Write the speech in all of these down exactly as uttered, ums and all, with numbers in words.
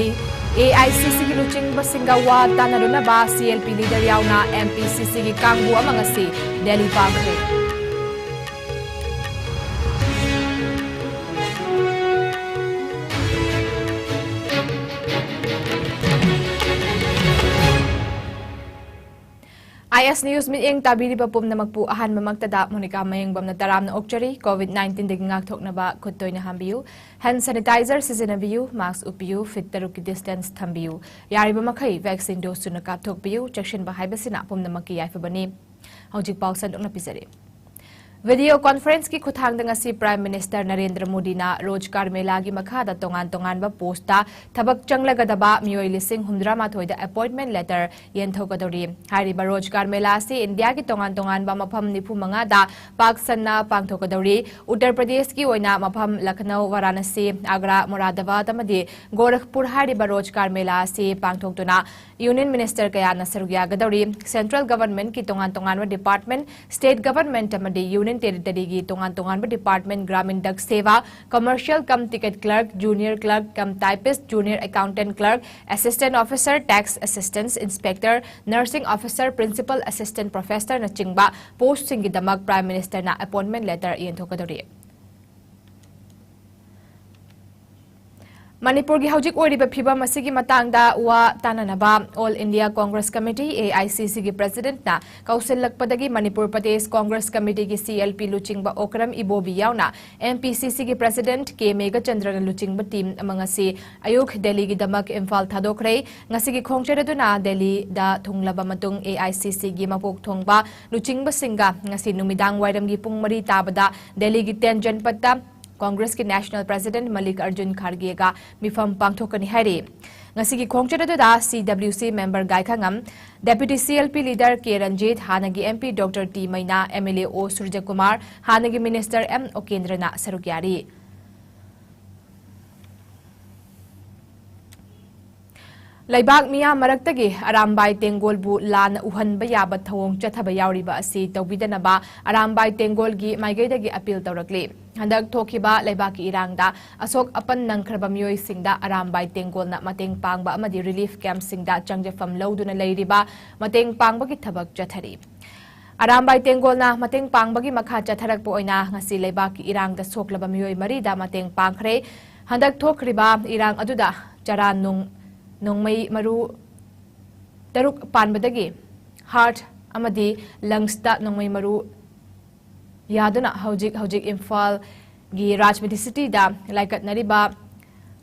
A I C ꯁꯤꯒꯤ ꯂꯨꯆꯤꯡꯕꯁꯤꯡꯒ ꯋꯥ ꯇꯥꯅꯔꯨꯅꯕ ꯁꯤ ꯑꯦꯜ ꯄꯤ ꯂꯤꯗꯔ ꯌꯥꯎꯅ ꯑꯦꯝ ꯄꯤ ꯁꯤ ꯁꯤꯒꯤ ꯀꯥꯡꯕꯨ ꯑꯃ ꯉꯁꯤ ꯗꯦꯜꯂꯤ ꯄꯥꯡꯈ꯭ꯔꯦ꯫ ꯑꯥꯏ ꯑꯦꯁ ꯅ꯭ꯌꯨꯁ ꯃꯤꯠꯌꯦꯡ ꯇꯥꯕꯤꯔꯤꯕ ꯄꯨꯝꯅꯃꯛꯄꯨ ꯑꯍꯥꯟꯕꯃꯛꯇꯗ ꯃꯣꯅꯤꯀꯥ ꯃꯌꯦꯡꯕꯝꯅ ꯇꯔꯥꯝꯅ ꯑꯣꯛꯆꯔꯤ꯫ ꯀꯣꯚꯤꯗ ꯅꯥꯏꯟꯇꯤꯟꯗꯒꯤ ꯉꯥꯛꯊꯣꯛꯅꯕ ꯈꯨꯠ ꯇꯣꯏꯅ ꯍꯥꯝꯕꯤꯌꯨ, ꯍꯦꯟ ꯁꯦꯅꯤꯇꯥꯏꯖꯔ ꯁꯤꯖꯤꯟꯅꯕꯤꯌꯨ, ꯃꯥꯁꯛ ꯎꯞꯄꯤꯌꯨ, ꯐꯤꯠ ꯇꯔꯨꯛꯀꯤ ꯗꯤꯁꯇꯦꯟꯁ ꯊꯝꯕꯤꯌꯨ, ꯌꯥꯔꯤꯕ ꯃꯈꯩ ꯚꯦꯛꯁꯤꯟ ꯗꯣꯁ ꯁꯨꯅ ꯀꯥꯞꯊꯣꯛꯄꯤꯌꯨ꯫ ꯆꯦꯛꯁꯤꯟꯕ ꯍꯥꯏꯕꯁꯤꯅ ꯄꯨꯝꯅꯃꯛꯀꯤ ꯌꯥꯏꯐꯕꯅꯤ꯫ ꯍꯧꯖꯤꯛ ꯄꯥꯎ ꯁꯟꯗꯣꯛꯅ ꯄꯤꯖꯔꯤ꯫ ꯚꯤꯗꯤꯑꯣ ꯀꯣꯟꯐꯔꯦꯟꯁꯀꯤ ꯈꯨꯠꯊꯥꯡꯗ ꯉꯁꯤ ꯄ꯭ꯔꯥꯏꯝ ꯃꯤꯅꯤꯁꯇꯔ ꯅꯔꯦꯟꯗ꯭ꯔ ꯃꯣꯗꯤꯅ ꯔꯣꯖꯒꯥꯔ ꯃꯦꯂꯥꯒꯤ ꯃꯈꯥꯗ ꯇꯣꯉꯥꯟ ꯇꯣꯉꯥꯟꯕ ꯄꯣꯁꯇ ꯊꯕꯛ ꯆꯪꯂꯒꯗꯕ ꯃꯤꯑꯣꯏ ꯂꯤꯁꯤꯡ ꯍꯨꯝꯗ꯭ꯔꯥ ꯃꯥꯊꯣꯏꯗ ꯑꯦꯄꯣꯏꯟꯠꯃꯦꯟꯠ ꯂꯦꯇꯔ ꯌꯦꯟꯊꯣꯛꯀꯗꯧꯔꯤ꯫ ꯍꯥꯏꯔꯤꯕ ꯔꯣꯖꯒꯥꯔ ꯃꯦꯂꯥ ꯑꯁꯤ ꯏꯟꯗꯤꯌꯥꯒꯤ ꯇꯣꯉꯥꯟ ꯇꯣꯉꯥꯟꯕ ꯃꯐꯝ ꯅꯤꯐꯨ ꯃꯉꯥꯗ ꯄꯥꯛ ꯁꯟꯅ ꯄꯥꯡꯊꯣꯛꯀꯗꯧꯔꯤ꯫ ꯎꯠꯇꯔ ꯄ꯭ꯔꯗꯦꯁꯀꯤ ꯑꯣꯏꯅ ꯃꯐꯝ ꯂꯈꯅꯧ, ꯋꯥꯔꯥꯅꯁꯤ, ꯑꯒ꯭ꯔꯥ, ꯃꯨꯔꯥꯗꯥꯕꯥꯗ ꯑꯃꯗꯤ ꯒꯣꯔꯈꯄꯨꯔ ꯍꯥꯏꯔꯤꯕ ꯔꯣꯖꯒꯥꯔ ꯃꯦꯂꯥ ꯑꯁꯤ ꯄꯥꯡꯊꯣꯛꯇꯨꯅ ꯌꯨꯅꯤꯌꯟ ꯃꯤꯅꯤꯁꯇꯔ ꯀꯌꯥꯅ ꯁꯔꯨꯛ ꯌꯥꯒꯗꯧꯔꯤ꯫ ꯁꯦꯟꯇ꯭ꯔꯦꯜ ꯒꯚꯔꯟꯃꯦꯟꯠꯀꯤ ꯇꯣꯉꯥꯟ ꯇꯣꯉꯥꯟꯕ ꯗꯤꯄꯥꯔꯠꯃꯦꯟꯠ, ꯁ꯭ꯇꯦꯠ ꯒꯚꯔꯟꯃꯦꯟꯠ ꯑꯃꯗꯤ ꯌꯨꯅꯤꯌꯟ ꯇꯦꯔꯤꯇꯔꯤꯒꯤ ꯇꯣꯉꯥꯟ ꯇꯣꯉꯥꯟꯕ department, Gramin Dak Sewa, commercial cum ticket clerk, junior clerk cum typist, junior accountant clerk, assistant officer, tax assistant, inspector, nursing officer, principal assistant ꯄ꯭ꯔꯣꯐꯦꯁꯔꯅꯆꯤꯡꯕ ꯄꯣꯁꯠꯁꯤꯡꯒꯤꯗꯃꯛ ꯄ꯭ꯔꯥꯏꯝ ꯃꯤꯅꯤꯁꯇꯔꯅ ꯑꯦꯄꯣꯏꯟꯠꯃꯦꯟꯠ ꯂꯦꯇꯔ ꯌꯦꯟꯊꯣꯛꯀꯗꯧꯔꯤ꯫ ꯃꯅꯤꯄꯨꯔꯒꯤ ꯍꯧꯖꯤꯛ ꯑꯣꯏꯔꯤꯕ ꯐꯤꯚꯝ ꯑꯁꯤꯒꯤ ꯃꯇꯥꯡꯗ ꯋꯥ ꯇꯥꯅꯅꯕ all India Congress committee, A I C ꯁꯤꯒꯤ ꯄ꯭ꯔꯦꯁꯤꯗꯦꯟꯠꯅ ꯀꯧꯁꯤꯜꯂꯛꯄꯗꯒꯤ ꯃꯅꯤꯄꯨꯔ ꯄ꯭ꯔꯗꯦꯁ ꯀꯣꯡꯒ꯭ꯔꯦꯁ ꯀꯃꯤꯇꯤꯒꯤ ꯁꯤ ꯑꯦꯜ ꯄꯤ ꯂꯨꯆꯤꯡꯕ ꯑꯣꯀ꯭ꯔꯝ ꯏꯕꯣꯕꯤ ꯌꯥꯎꯅ ꯑꯦꯝ ꯄꯤ ꯁꯤ ꯁꯤꯒꯤ ꯄ꯭ꯔꯦꯁꯤꯗꯦꯟꯠ ꯀꯦ ꯃꯦꯘꯆꯟꯗ꯭ꯔꯅ ꯂꯨꯆꯤꯡꯕ ꯇꯤꯝ ꯑꯃ ꯉꯁꯤ ꯑꯌꯨꯛ ꯗꯦꯜꯂꯤꯒꯤꯗꯃꯛ ꯏꯝꯐꯥꯜ ꯊꯥꯗꯣꯛꯈ꯭ꯔꯦ꯫ ꯉꯁꯤꯒꯤ ꯈꯣꯡꯆꯠ ꯑꯗꯨꯅ ꯗꯦꯜꯂꯤꯗ ꯊꯨꯡꯂꯕ ꯃꯇꯨꯡ ꯑꯦ ꯑꯥꯏ ꯁꯤ ꯁꯤꯒꯤ ꯃꯀꯣꯛ ꯊꯣꯡꯕ ꯂꯨꯆꯤꯡꯕꯁꯤꯡꯒ ꯉꯁꯤ ꯅꯨꯃꯤꯗꯥꯡ ꯋꯥꯏꯔꯝꯒꯤ ꯄꯨꯡ ꯃꯔꯤ ꯇꯥꯕꯗ ꯗꯦꯜꯂꯤꯒꯤ ꯇꯦꯟ ꯖꯟꯄꯠꯇ ꯀꯣꯡꯒ꯭ꯔꯦꯁꯀꯤ ꯅꯦꯁꯅꯦꯜ ꯄ꯭ꯔꯦꯁꯤꯗꯦꯟꯠ ꯃꯜꯂꯤꯀꯥꯔꯖꯨꯟ ꯈꯥꯔꯒꯦꯒ ꯃꯤꯐꯝ ꯄꯥꯡꯊꯣꯛꯀꯅꯤ ꯍꯥꯏꯔꯤ꯫ ꯉꯁꯤꯒꯤ ꯈꯣꯡꯆꯠ ꯑꯗꯨꯗ ꯁꯤ ꯗꯕ꯭ꯂꯤꯌꯨ ꯁꯤ member Gaikhangam, deputy C L P leader K Ranjit, ꯍꯥꯟꯅꯒꯤ M P doctor T Meinya, M L A O Surjakumar, ꯍꯥꯟꯅꯒꯤ ꯃꯤꯅꯤꯁꯇꯔ ꯑꯦꯝ ꯑꯣꯀꯦꯟꯗ꯭ꯔꯅ ꯁꯔꯨꯛ ꯌꯥꯔꯤ꯫ ꯂꯩꯕꯥꯛ ꯃꯤꯌꯥꯝ ꯃꯔꯛꯇꯒꯤ ꯑꯔꯥꯝꯕꯥꯏ ꯇꯦꯡꯒꯣꯜꯕꯨ ꯂꯥꯟꯅ ꯎꯍꯟꯕ ꯌꯥꯕ ꯊꯧꯑꯣꯡ ꯆꯠꯊꯕ ꯌꯥꯎꯔꯤꯕ ꯑꯁꯤ ꯇꯧꯕꯤꯗꯅꯕ ꯑꯔꯥꯝꯕꯥꯏ ꯇꯦꯡꯒꯣꯜꯒꯤ ꯃꯥꯏꯀꯩꯗꯒꯤ ꯑꯄꯤꯜ ꯇꯧꯔꯛꯂꯤ꯫ ꯍꯟꯗꯛ ꯊꯣꯛꯈꯤꯕ ꯂꯩꯕꯥꯛꯀꯤ ꯏꯔꯥꯡꯗ ꯑꯁꯣꯛ ꯑꯄꯟ ꯅꯪꯈ꯭ꯔꯕ ꯃꯤꯑꯣꯏꯁꯤꯡꯗ ꯑꯔꯥꯝꯕꯥꯏ ꯇꯦꯡꯒꯣꯜꯅ ꯃꯇꯦꯡ ꯄꯥꯡꯕ ꯑꯃꯗꯤ ꯔꯤꯂꯤꯐ ꯀꯦꯝꯞꯁꯤꯡꯗ ꯆꯪꯖꯐꯝ ꯂꯧꯗꯨꯅ ꯂꯩꯔꯤꯕ ꯃꯇꯦꯡ ꯄꯥꯡꯕꯒꯤ ꯊꯕꯛ ꯆꯠꯊꯔꯤ꯫ ꯑꯔꯥꯝꯕꯥꯏ ꯇꯦꯡꯒꯣꯜꯅ ꯃꯇꯦꯡ ꯄꯥꯡꯕꯒꯤ ꯃꯈꯥ ꯆꯠꯊꯔꯛꯄ ꯑꯣꯏꯅ ꯉꯁꯤ ꯂꯩꯕꯥꯛꯀꯤ ꯏꯔꯥꯡꯗ ꯁꯣꯛꯂꯕ ꯃꯤꯑꯣꯏ ꯃꯔꯤꯗ ꯃꯇꯦꯡ ꯄꯥꯡꯈ꯭ꯔꯦ꯫ ꯍꯟꯗꯛ ꯊꯣꯛꯈ꯭ꯔꯤꯕ ꯏꯔꯥꯡ ꯑꯗꯨꯗ ꯆꯔꯥ ꯅꯨꯡ-, ꯅꯣꯡꯃꯩ ꯃꯔꯨ ꯇꯔꯨꯛ ꯄꯥꯟꯕꯗꯒꯤ ꯍꯥꯔꯠ ꯑꯃꯗꯤ ꯂꯪꯁꯇ ꯅꯣꯡꯃꯩ ꯃꯔꯨ ꯌꯥꯗꯨꯅ ꯍꯧꯖꯤꯛ ꯍꯧꯖꯤꯛ ꯏꯝꯐꯥꯜꯒꯤ ꯔꯥꯖꯃꯤꯇꯤ ꯁꯤꯇꯤꯗ ꯂꯥꯏꯀꯠꯅꯔꯤꯕ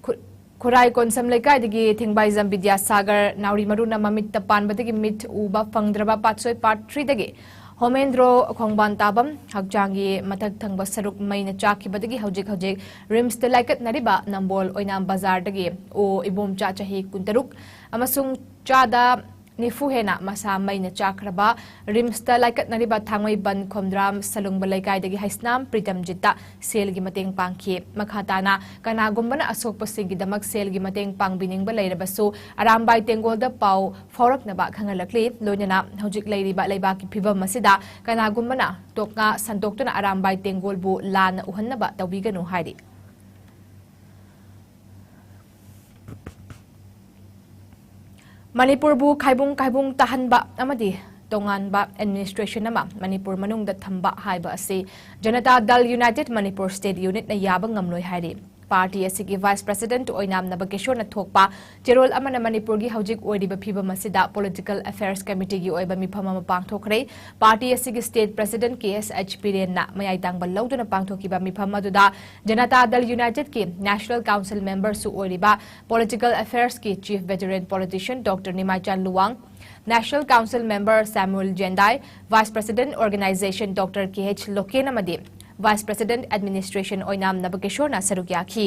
ꯈꯨ-, ꯈꯨꯔꯥꯏ ꯀꯣꯟꯁꯝ ꯂꯩꯀꯥꯏꯗꯒꯤ ꯊꯦꯡꯕꯥꯏꯖꯝ ꯕꯤꯗ꯭ꯌꯥꯁꯥꯒꯔ, ꯅꯥꯎꯔꯤ ꯃꯔꯨꯅ ꯃꯃꯤꯠꯇ ꯄꯥꯟꯕꯗꯒꯤ ꯃꯤꯠ ꯎꯕ ꯐꯪꯗ꯭ꯔꯕ ꯄꯥꯠꯁꯣꯏ ꯄꯥꯔꯠ ꯊ꯭ꯔꯤꯗꯒꯤ ꯍꯣꯃꯦꯟꯗ꯭ꯔꯣ ꯈꯣꯡꯕꯥꯟ ꯇꯥꯕꯝ, ꯍꯛꯆꯥꯡꯒꯤ ꯃꯊꯛ ꯊꯪꯕ ꯁꯔꯨꯛ ꯃꯩꯅ ꯆꯥꯛꯈꯤꯕꯗꯒꯤ ꯍꯧꯖꯤꯛ ꯍꯧꯖꯤꯛ ꯔꯤꯝꯁꯇ ꯂꯥꯏꯀꯠꯅꯔꯤꯕ ꯅꯝꯕꯣꯜ ꯑꯣꯏꯅꯥꯝ ꯕꯖꯥꯔꯗꯒꯤ ꯑꯣ ꯏꯕꯣꯝꯆꯥ ꯆꯍꯤ ꯀꯨꯟꯇꯔꯨꯛ ꯑꯃꯁꯨꯡ ꯆꯥꯗ ꯅꯤꯐꯨ ꯍꯦꯟꯅ ꯃꯁꯥ ꯃꯩꯅ ꯆꯥꯛꯈ꯭ꯔꯕ ꯔꯤꯝꯁꯇ ꯂꯥꯏꯀꯠꯅꯔꯤꯕ ꯊꯥꯡꯃꯩꯕꯟ ꯈꯣꯝꯗ꯭ꯔꯥꯝ ꯁꯂꯨꯡꯕ ꯂꯩꯀꯥꯏꯗꯒꯤ ꯍꯩꯁꯅꯥꯝ ꯄ꯭ꯔꯤꯇꯝꯖꯤꯠꯇ ꯁꯦꯜꯒꯤ ꯃꯇꯦꯡ ꯄꯥꯡꯈꯤ꯫ ꯃꯈꯥ ꯇꯥꯅ ꯀꯅꯥꯒꯨꯝꯕꯅ ꯑꯁꯣꯛꯄꯁꯤꯡꯒꯤꯗꯃꯛ ꯁꯦꯜꯒꯤ ꯃꯇꯦꯡ ꯄꯥꯡꯕꯤꯅꯤꯡꯕ ꯂꯩꯔꯕꯁꯨ ꯑꯔꯥꯝꯕꯥꯏ ꯇꯦꯡꯒꯣꯜꯗ ꯄꯥꯎ ꯐꯥꯎꯔꯛꯅꯕ ꯈꯪꯍꯜꯂꯛꯂꯤ꯫ ꯂꯣꯏꯅꯅ ꯍꯧꯖꯤꯛ ꯂꯩꯔꯤꯕ ꯂꯩꯕꯥꯛꯀꯤ ꯐꯤꯕꯝ ꯑꯁꯤꯗ ꯀꯅꯥꯒꯨꯝꯕꯅ ꯇꯣꯛꯉꯥ ꯁꯟꯗꯣꯛꯇꯨꯅ ꯑꯔꯥꯝꯕꯥꯏ ꯇꯦꯡꯒꯣꯜꯕꯨ ꯂꯥꯟꯅ ꯎꯍꯟꯅꯕ ꯇꯧꯕꯤꯒꯅꯨ ꯍꯥꯏꯔꯤ꯫ ꯃꯅꯤꯄꯨꯔꯕꯨ ꯈꯥꯏꯕꯨꯡ ꯈꯥꯏꯕꯨꯡ ꯇꯥꯍꯟꯕ ꯑꯃꯗꯤ ꯇꯣꯉꯥꯟꯕ ꯑꯦꯗꯃꯤꯅꯤꯁꯇ꯭ꯔꯦꯁꯟ ꯑꯃ ꯃꯅꯤꯄꯨꯔ ꯃꯅꯨꯡꯗ ꯊꯝꯕ ꯍꯥꯏꯕ ꯑꯁꯤ ꯖꯅꯇꯥ ꯗꯜ ꯌꯨꯅꯥꯏꯇꯦꯗ ꯃꯅꯤꯄꯨꯔ ꯁ꯭ꯇꯦꯠ ꯌꯨꯅꯤꯠꯅ ꯌꯥꯕ ꯉꯝꯂꯣꯏ ꯍꯥꯏꯔꯤ꯫ ꯄꯥꯔꯇꯤ ꯑꯁꯤꯒꯤ ꯚꯥꯏꯁ ꯄ꯭ꯔꯁꯤꯗꯦꯟꯠ ꯑꯣꯏꯅꯥꯝ ꯅꯕꯀꯤꯁꯣꯔꯅ ꯊꯣꯛꯄ ꯆꯦꯔꯣꯜ ꯑꯃꯅ ꯃꯅꯤꯄꯨꯔꯒꯤ ꯍꯧꯖꯤꯛ ꯑꯣꯏꯔꯤꯕ ꯐꯤꯕꯝ ꯑꯁꯤꯗ ꯄꯣꯂꯤꯇꯤꯀꯦꯜ ꯑꯦꯐꯤꯌꯔꯁ ꯀꯃꯤꯇꯤꯒꯤ ꯑꯣꯏꯕ ꯃꯤꯐꯝ ꯑꯃ ꯄꯥꯡꯊꯣꯛꯈ꯭ꯔꯦ꯫ ꯄꯥꯔꯇꯤ ꯑꯁꯤꯒꯤ ꯁ꯭ꯇꯦꯠ ꯄ꯭ꯔꯁꯤꯗꯦꯟꯠ ꯀꯦ ꯑꯦꯁ ꯑꯩꯆ ꯕꯤꯔꯦꯟꯅ ꯃꯌꯥꯏ ꯇꯥꯡꯕ ꯂꯧꯗꯨꯅ ꯄꯥꯡꯊꯣꯛꯈꯤꯕ ꯃꯤꯐꯝ ꯑꯗꯨꯗ ꯖꯅꯇꯥ ꯗꯜ ꯌꯨꯅꯥꯏꯇꯦꯗꯀꯤ ꯅꯦꯁꯅꯦꯜ ꯀꯥꯎꯟꯁꯤꯜ ꯃꯦꯝꯕꯔꯁꯨ ꯑꯣꯏꯔꯤꯕ ꯄꯣꯂꯤꯇꯤꯀꯦꯜ ꯑꯦꯐꯤꯌꯔꯁꯀꯤ chief veteran politician doctor Nimaichand Luwang, national council member Samuel Jendai, vice president organisation doctor K H Loken ꯑꯃꯗꯤ ꯚꯥꯏꯁ ꯄ꯭ꯔꯁꯤꯗꯦꯟꯠ ꯑꯦꯗꯃꯤꯅꯤꯁꯇ꯭ꯔꯦꯁꯟ ꯑꯣꯏꯅꯥꯝ ꯅꯕꯀꯤꯁꯣꯔꯅ ꯁꯔꯨꯛ ꯌꯥꯈꯤ꯫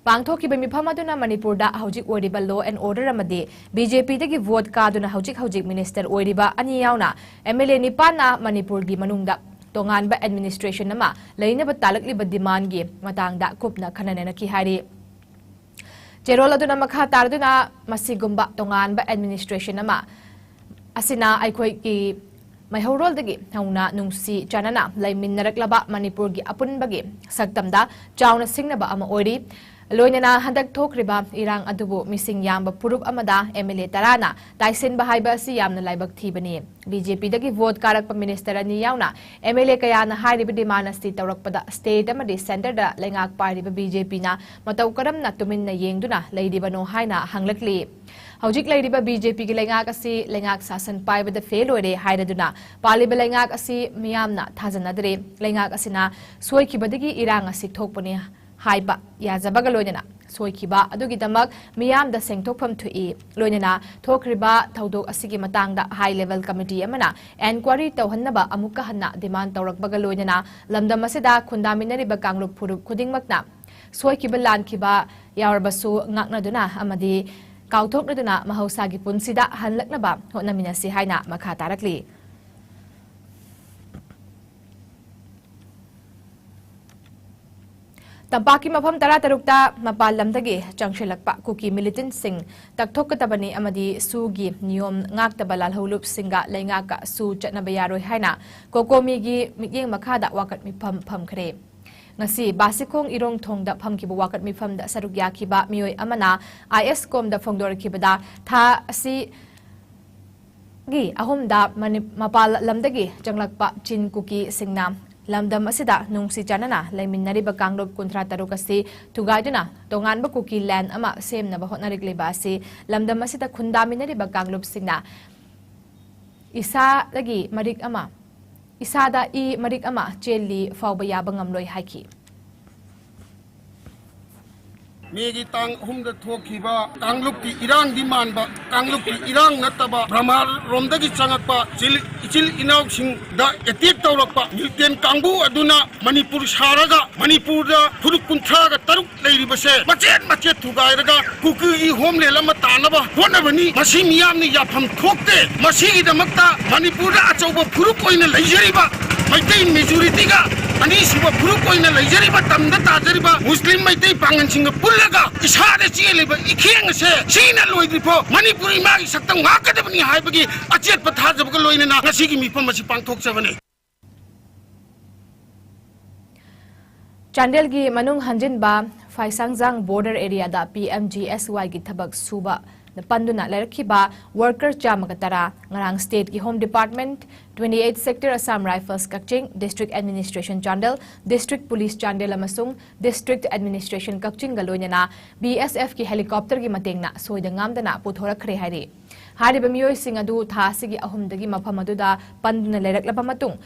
ꯄꯥꯡꯊꯣꯛꯈꯤꯕ ꯃꯤꯐꯝ ꯑꯗꯨꯅ ꯃꯅꯤꯄꯨꯔꯗ ꯍꯧꯖꯤꯛ ꯑꯣꯏꯔꯤꯕ ꯂꯣ ꯑꯦꯟ ꯑꯣꯔꯗꯔ ꯑꯃꯗꯤ ꯕꯤ ꯖꯦ ꯄꯤꯗꯒꯤ ꯚꯣꯠ ꯀꯥꯗꯨꯅ ꯍꯧꯖꯤꯛ ꯍꯧꯖꯤꯛ ꯃꯤꯅꯤꯁꯇꯔ ꯑꯣꯏꯔꯤꯕ ꯑꯅꯤ ꯌꯥꯎꯅ ꯑꯦꯝ ꯑꯦꯜ ꯑꯦ ꯅꯤꯄꯥꯟꯅ ꯃꯅꯤꯄꯨꯔꯒꯤ ꯃꯅꯨꯡꯗ ꯇꯣꯉꯥꯟꯕ ꯑꯦꯗꯃꯤꯅꯤꯁꯇ꯭ꯔꯦꯁꯟ ꯑꯃ ꯂꯩꯅꯕ ꯇꯥꯂꯛꯂꯤꯕ ꯗꯤꯃꯥꯟꯒꯤ ꯃꯇꯥꯡꯗ ꯀꯨꯞꯅ ꯈꯟꯅ ꯅꯩꯅꯈꯤ ꯍꯥꯏꯔꯤ꯫ ꯆꯦꯔꯣꯜ ꯑꯗꯨꯅ ꯃꯈꯥ ꯇꯥꯔꯗꯨꯅ, ꯃꯁꯤꯒꯨꯝꯕ ꯇꯣꯉꯥꯟꯕ administration ꯑꯃ ꯑꯁꯤꯅ ꯑꯩꯈꯣꯏꯒꯤ ꯃꯩꯍꯧꯔꯣꯜꯗꯒꯤ ꯍꯧꯅ ꯅꯨꯡꯁꯤ ꯆꯥꯟꯅꯅ ꯂꯩꯃꯤꯟꯅꯔꯛꯂꯕ ꯃꯅꯤꯄꯨꯔꯒꯤ ꯑꯄꯨꯟꯕꯒꯤ ꯁꯛꯇꯝꯗ ꯆꯥꯎꯅ ꯁꯤꯡꯅꯕ ꯑꯃ ꯑꯣꯏꯔꯤ꯫ ꯂꯣꯏꯅꯅ ꯍꯟꯗꯛ ꯊꯣꯛꯈ꯭ꯔꯤꯕ ꯏꯔꯥꯡ ꯑꯗꯨꯕꯨ ꯃꯤꯁꯤꯡ ꯌꯥꯝꯕ ꯐꯨꯔꯨꯞ ꯑꯃꯗ MLA ꯇꯔꯥꯅ ꯇꯥꯏꯁꯤꯟꯕ ꯍꯥꯏꯕ ꯑꯁꯤ ꯌꯥꯝꯅ ꯂꯥꯏꯕꯛ ꯊꯤꯕꯅꯤ꯫ BJPꯗꯒꯤ vote ꯀꯥꯔꯛꯄ minister ꯑꯅꯤ ꯌꯥꯎꯅ MLA ꯀꯌꯥꯅ ꯍꯥꯏꯔꯤꯕ demand ꯑꯁꯤ ꯇꯧꯔꯛꯄꯗ state ꯑꯃꯗꯤ centreꯗ ꯂꯩꯉꯥꯛ ꯄꯥꯏꯔꯤꯕ BJPꯅ ꯃꯇꯧ ꯀꯔꯝꯅ ꯇꯨꯃꯤꯟꯅ ꯌꯦꯡꯗꯨꯅ ꯂꯩꯔꯤꯕꯅꯣ ꯍꯥꯏꯅ ꯍꯪꯂꯛꯂꯤ꯫ ꯍꯧꯖꯤꯛ ꯂꯩꯔꯤꯕ BJPꯒꯤ ꯂꯩꯉꯥꯛ ꯑꯁꯤ ꯂꯩꯉꯥꯛ ꯁꯥꯁꯟ ꯄꯥꯏꯕꯗ fail ꯑꯣꯏꯔꯦ ꯍꯥꯏꯔꯗꯨꯅ ꯄꯥꯜꯂꯤꯕ ꯂꯩꯉꯥꯛ ꯑꯁꯤ ꯃꯤꯌꯥꯝꯅ ꯊꯥꯖꯅꯗ꯭ꯔꯦ꯫ ꯂꯩꯉꯥꯛ ꯑꯁꯤꯅ ꯁꯣꯏꯈꯤꯕꯗꯒꯤ ꯏꯔꯥꯡ ꯑꯁꯤ ꯊꯣꯛꯄꯅꯤ ꯍꯥꯏꯕ ꯌꯥꯖꯕꯒ ꯂꯣꯏꯅꯅ ꯁꯣꯏꯈꯤꯕ ꯑꯗꯨꯒꯤꯗꯃꯛ ꯃꯤꯌꯥꯝꯗ ꯁꯦꯡꯊꯣꯛꯐꯝ ꯊꯣꯛꯏ꯫ ꯂꯣꯏꯅꯅ ꯊꯣꯛꯈ꯭ꯔꯤꯕ ꯊꯧꯗꯣꯛ ꯑꯁꯤꯒꯤ ꯃꯇꯥꯡꯗ high level committee ꯑꯃꯅ enquiry ꯇꯧꯍꯟꯅꯕ ꯑꯃꯨꯛꯀ ꯍꯟꯅ demand ꯇꯧꯔꯛꯄꯒ ꯂꯣꯏꯅꯅ ꯂꯝꯗꯝ ꯑꯁꯤꯗ ꯈꯨꯟꯗꯥꯃꯤꯟꯅꯔꯤꯕ ꯀꯥꯡꯂꯨꯞ ꯐꯨꯔꯨꯞ ꯈꯨꯗꯤꯡꯃꯛꯅ ꯁꯣꯏꯈꯤꯕ ꯂꯥꯟꯈꯤꯕ ꯌꯥꯎꯔꯕꯁꯨ ꯉꯥꯛꯅꯗꯨꯅ ꯑꯃꯗꯤ ꯀꯥꯎꯊꯣꯛꯅꯗꯨꯅ ꯃꯍꯧꯁꯥꯒꯤ ꯄꯨꯟꯁꯤꯗ ꯍꯜꯂꯛꯅꯕ ꯍꯣꯠꯅꯃꯤꯟꯅꯁꯤ ꯍꯥꯏꯅ ꯃꯈꯥ ꯇꯥꯔꯛꯂꯤ꯫ ꯇꯝꯄꯥꯛꯀꯤ ꯃꯐꯝ ꯇꯔꯥꯇꯔꯨꯛꯇ ꯃꯄꯥꯟ ꯂꯝꯗꯒꯤ ꯆꯪꯁꯤꯜꯂꯛꯄ ꯀꯨꯀꯤ militantꯁꯤꯡ ꯇꯛꯊꯣꯛꯀꯗꯕꯅꯤ ꯑꯃꯗꯤ ꯁꯨꯒꯤ ꯅꯤꯌꯣꯝ ꯉꯥꯛꯇꯕ ꯂꯥꯜꯍꯧꯂꯨꯞꯁꯤꯡꯒ ꯂꯩꯉꯥꯛꯀ ꯁꯨ ꯆꯠꯅꯕ ꯌꯥꯔꯣꯏ ꯍꯥꯏꯅ COCOMIꯒꯤ ꯃꯤꯠꯌꯦꯡ ꯃꯈꯥꯗ ꯋꯥꯀꯠ ꯃꯤꯐꯝ ꯐꯝꯈ꯭ꯔꯦ꯫ ꯉꯁꯤ ꯕꯥꯁꯤꯈꯣꯡ ꯏꯔꯣꯡ ꯊꯣꯡꯗ ꯐꯝꯈꯤꯕ ꯋꯥꯀꯠ ꯃꯤꯐꯝꯗ ꯁꯔꯨꯛ ꯌꯥꯈꯤꯕ ꯃꯤꯑꯣꯏ ꯑꯃꯅ IS COMꯗ ꯐꯣꯡꯗꯣꯔꯛꯈꯤꯕꯗ ꯊꯥ ꯑꯁꯤ ꯒꯤ ꯑꯍꯨꯝꯗ ꯃꯅꯤ-, ꯃꯄꯥꯟ ꯂꯝꯗꯒꯤ ꯆꯪꯂꯛꯄ ꯆꯤꯟ ꯀꯨꯀꯤꯁꯤꯡꯅ ꯂꯝꯗꯝ ꯑꯁꯤꯗ ꯅꯨꯡꯁꯤ ꯆꯥꯟꯅꯅ ꯂꯩꯃꯤꯟꯅꯔꯤꯕ ꯀꯥꯡꯂꯨꯞ ꯀꯨꯟꯊ꯭ꯔꯥ ꯇꯔꯨꯛ ꯑꯁꯤ ꯊꯨꯒꯥꯏꯗꯨꯅ ꯇꯣꯉꯥꯟꯕ ꯀꯨꯀꯤ land ꯑꯃ ꯁꯦꯝꯅꯕ ꯍꯣꯠꯅꯔꯛꯂꯤꯕ ꯑꯁꯤ ꯂꯝꯗꯝ ꯑꯁꯤꯗ ꯈꯨꯟꯗꯥꯃꯤꯟꯅꯔꯤꯕ ꯀꯥꯡꯂꯨꯞꯁꯤꯡꯅ ꯏꯁꯥꯗꯒꯤ ꯃꯔꯤꯛ ꯑꯃ, ꯏꯁꯥꯗ ꯏ ꯃꯔꯤꯛ ꯑꯃ ꯆꯦꯜꯂꯤ ꯐꯥꯎꯕ ꯌꯥꯕ ꯉꯝꯂꯣꯏ ꯍꯥꯏꯈꯤ꯫ ꯃꯦꯒꯤ ꯇꯥꯡ ꯑꯍꯨꯝꯗ ꯊꯣꯛꯈꯤꯕ ꯀꯥꯡꯂꯨꯞꯀꯤ ꯏꯔꯥꯡꯗꯤ ꯃꯥꯟꯕ, ꯀꯥꯡꯂꯨꯞꯀꯤ ꯏꯔꯥꯡ ꯅꯠꯇꯕ ꯕ꯭ꯔꯍꯃꯥꯔꯣꯝꯗꯒꯤ ꯆꯪꯉꯛꯄ ꯏꯆꯤꯜ, ꯏꯆꯤꯜ ꯏꯅꯥꯎꯁꯤꯡꯗ attack ꯇꯧꯔꯛꯄ militant ꯀꯥꯡꯕꯨ ꯑꯗꯨꯅ ꯃꯅꯤꯄꯨꯔ ꯁꯥꯔꯒ ꯃꯅꯤꯄꯨꯔꯗ ꯐꯨꯔꯨꯞ ꯀꯨꯟꯊ꯭ꯔꯥꯒ ꯇꯔꯨꯛ ꯂꯩꯔꯤꯕꯁꯦ ꯃꯆꯦꯠ ꯃꯆꯦꯠ ꯊꯨꯒꯥꯏꯔꯒ ꯀꯨꯀꯤꯒꯤ homeland ꯑꯃ ꯇꯥꯅꯕ ꯍꯣꯠꯅꯕꯅꯤ꯫ ꯃꯁꯤ ꯃꯤꯌꯥꯝꯅ ꯌꯥꯐꯝ ꯊꯣꯛꯇꯦ꯫ ꯃꯁꯤꯒꯤꯗꯃꯛꯇ ꯃꯅꯤꯄꯨꯔꯗ ꯑꯆꯧꯕ ꯐꯨꯔꯨꯞ ꯑꯣꯏꯅ ꯂꯩꯖꯔꯤꯕ ꯃꯩꯇꯩ majorityꯒ ꯑꯅꯤꯁꯨꯕ ꯐꯨꯔꯨꯞ ꯑꯣꯏꯅ ꯂꯩꯖꯔꯤꯕ ꯇꯝꯗ ꯇꯥꯖꯔꯤꯕ ꯃꯨꯁꯂꯤꯝ ꯃꯩꯇꯩ ꯄꯥꯡꯒꯜꯁꯤꯡꯒ ꯄꯨꯜꯂꯒ ꯏꯁꯥꯗ ꯆꯦꯜꯂꯤꯕ ꯏꯈꯦꯡ ꯑꯁꯦ ꯁꯤꯅ ꯂꯣꯏꯗ꯭ꯔꯤꯐꯥꯎ ꯃꯅꯤꯄꯨꯔ ꯏꯃꯥꯒꯤ ꯁꯛꯇꯝ ꯉꯥꯛꯀꯗꯕꯅꯤ ꯍꯥꯏꯕꯒꯤ ꯑꯆꯦꯠꯄ ꯊꯥꯖꯕꯒ ꯂꯣꯏꯅꯅ ꯉꯁꯤꯒꯤ ꯃꯤꯐꯝ ꯑꯁꯤ ꯄꯥꯡꯊꯣꯛꯆꯕꯅꯤ꯫ ꯆꯥꯟꯗꯦꯜꯒꯤ ꯃꯅꯨꯡ ꯍꯟꯖꯤꯟꯕ ꯐꯥꯏꯁꯥꯡꯖꯥꯡ border areaꯗ P M G S Yꯒꯤ ꯊꯕꯛ ꯁꯨꯕ ꯄꯟꯗꯨꯅ ꯂꯩꯔꯛꯈꯤꯕ worker ꯆꯥꯝꯃꯒ ꯇꯔꯥ ꯉꯔꯥꯡ stateꯀꯤ Home Department, twenty eight Sector Assam Rifles ꯀꯛꯆꯤꯡ, District Administration Chandel, District Police Chandel ꯑꯃꯁꯨꯡ District Administration ꯀꯛꯆꯤꯡꯒ ꯂꯣꯏꯅꯅ B S Fꯀꯤ helicopterꯒꯤ ꯃꯇꯦꯡꯅ ꯁꯣꯏꯗ ꯉꯥꯝꯗꯅ ꯄꯨꯊꯣꯔꯛꯈ꯭ꯔꯦ ꯍꯥꯏꯔꯤ꯫ ꯍꯥꯏꯔꯤꯕ ꯃꯤꯑꯣꯏꯁꯤꯡ ꯑꯗꯨ ꯊꯥ ꯑꯁꯤꯒꯤ ꯑꯍꯨꯝꯗꯒꯤ ꯃꯐꯝ ꯑꯗꯨꯗ ꯄꯟꯗꯨꯅ ꯂꯩꯔꯛꯂꯕ ꯃꯇꯨꯡ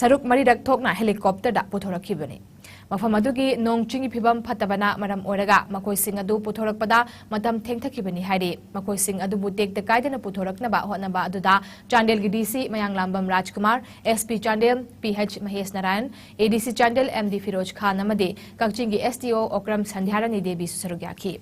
ꯁꯔꯨꯛ ꯃꯔꯤꯔꯛ ꯊꯣꯛꯅ helicopterꯗ ꯄꯨꯊꯣꯔꯛꯈꯤꯕꯅꯤ꯫ ꯃꯐꯝ ꯑꯗꯨꯒꯤ ꯅꯣꯡ ꯆꯤꯡꯒꯤ ꯐꯤꯕꯝ ꯐꯠꯇꯕꯅ ꯃꯔꯝ ꯑꯣꯏꯔꯒ ꯃꯈꯣꯏꯁꯤꯡ ꯑꯗꯨ ꯄꯨꯊꯣꯔꯛꯄꯗ ꯃꯇꯝ ꯊꯦꯡꯊꯈꯤꯕꯅꯤ ꯍꯥꯏꯔꯤ꯫ ꯃꯈꯣꯏꯁꯤꯡ ꯑꯗꯨꯕꯨ ꯇꯦꯛꯇ ꯀꯥꯏꯗꯅ ꯄꯨꯊꯣꯔꯛꯅꯕ ꯍꯣꯠꯅꯕ ꯑꯗꯨꯗ ꯆꯥꯟꯗꯦꯜꯒꯤ D C Mayanglambam Rajkumar, S P Chandel P H Mahesh Narayan, A D C Chandel M D Firoz ꯈꯥꯟ ꯑꯃꯗꯤ ꯀꯛꯆꯤꯡꯒꯤ S D O ꯑꯣꯀ꯭ꯔꯝ ꯁꯟꯙ꯭ꯌꯥꯔꯥꯅꯤ ꯗꯦꯕꯤꯁꯨ ꯁꯔꯨꯛ ꯌꯥꯈꯤ꯫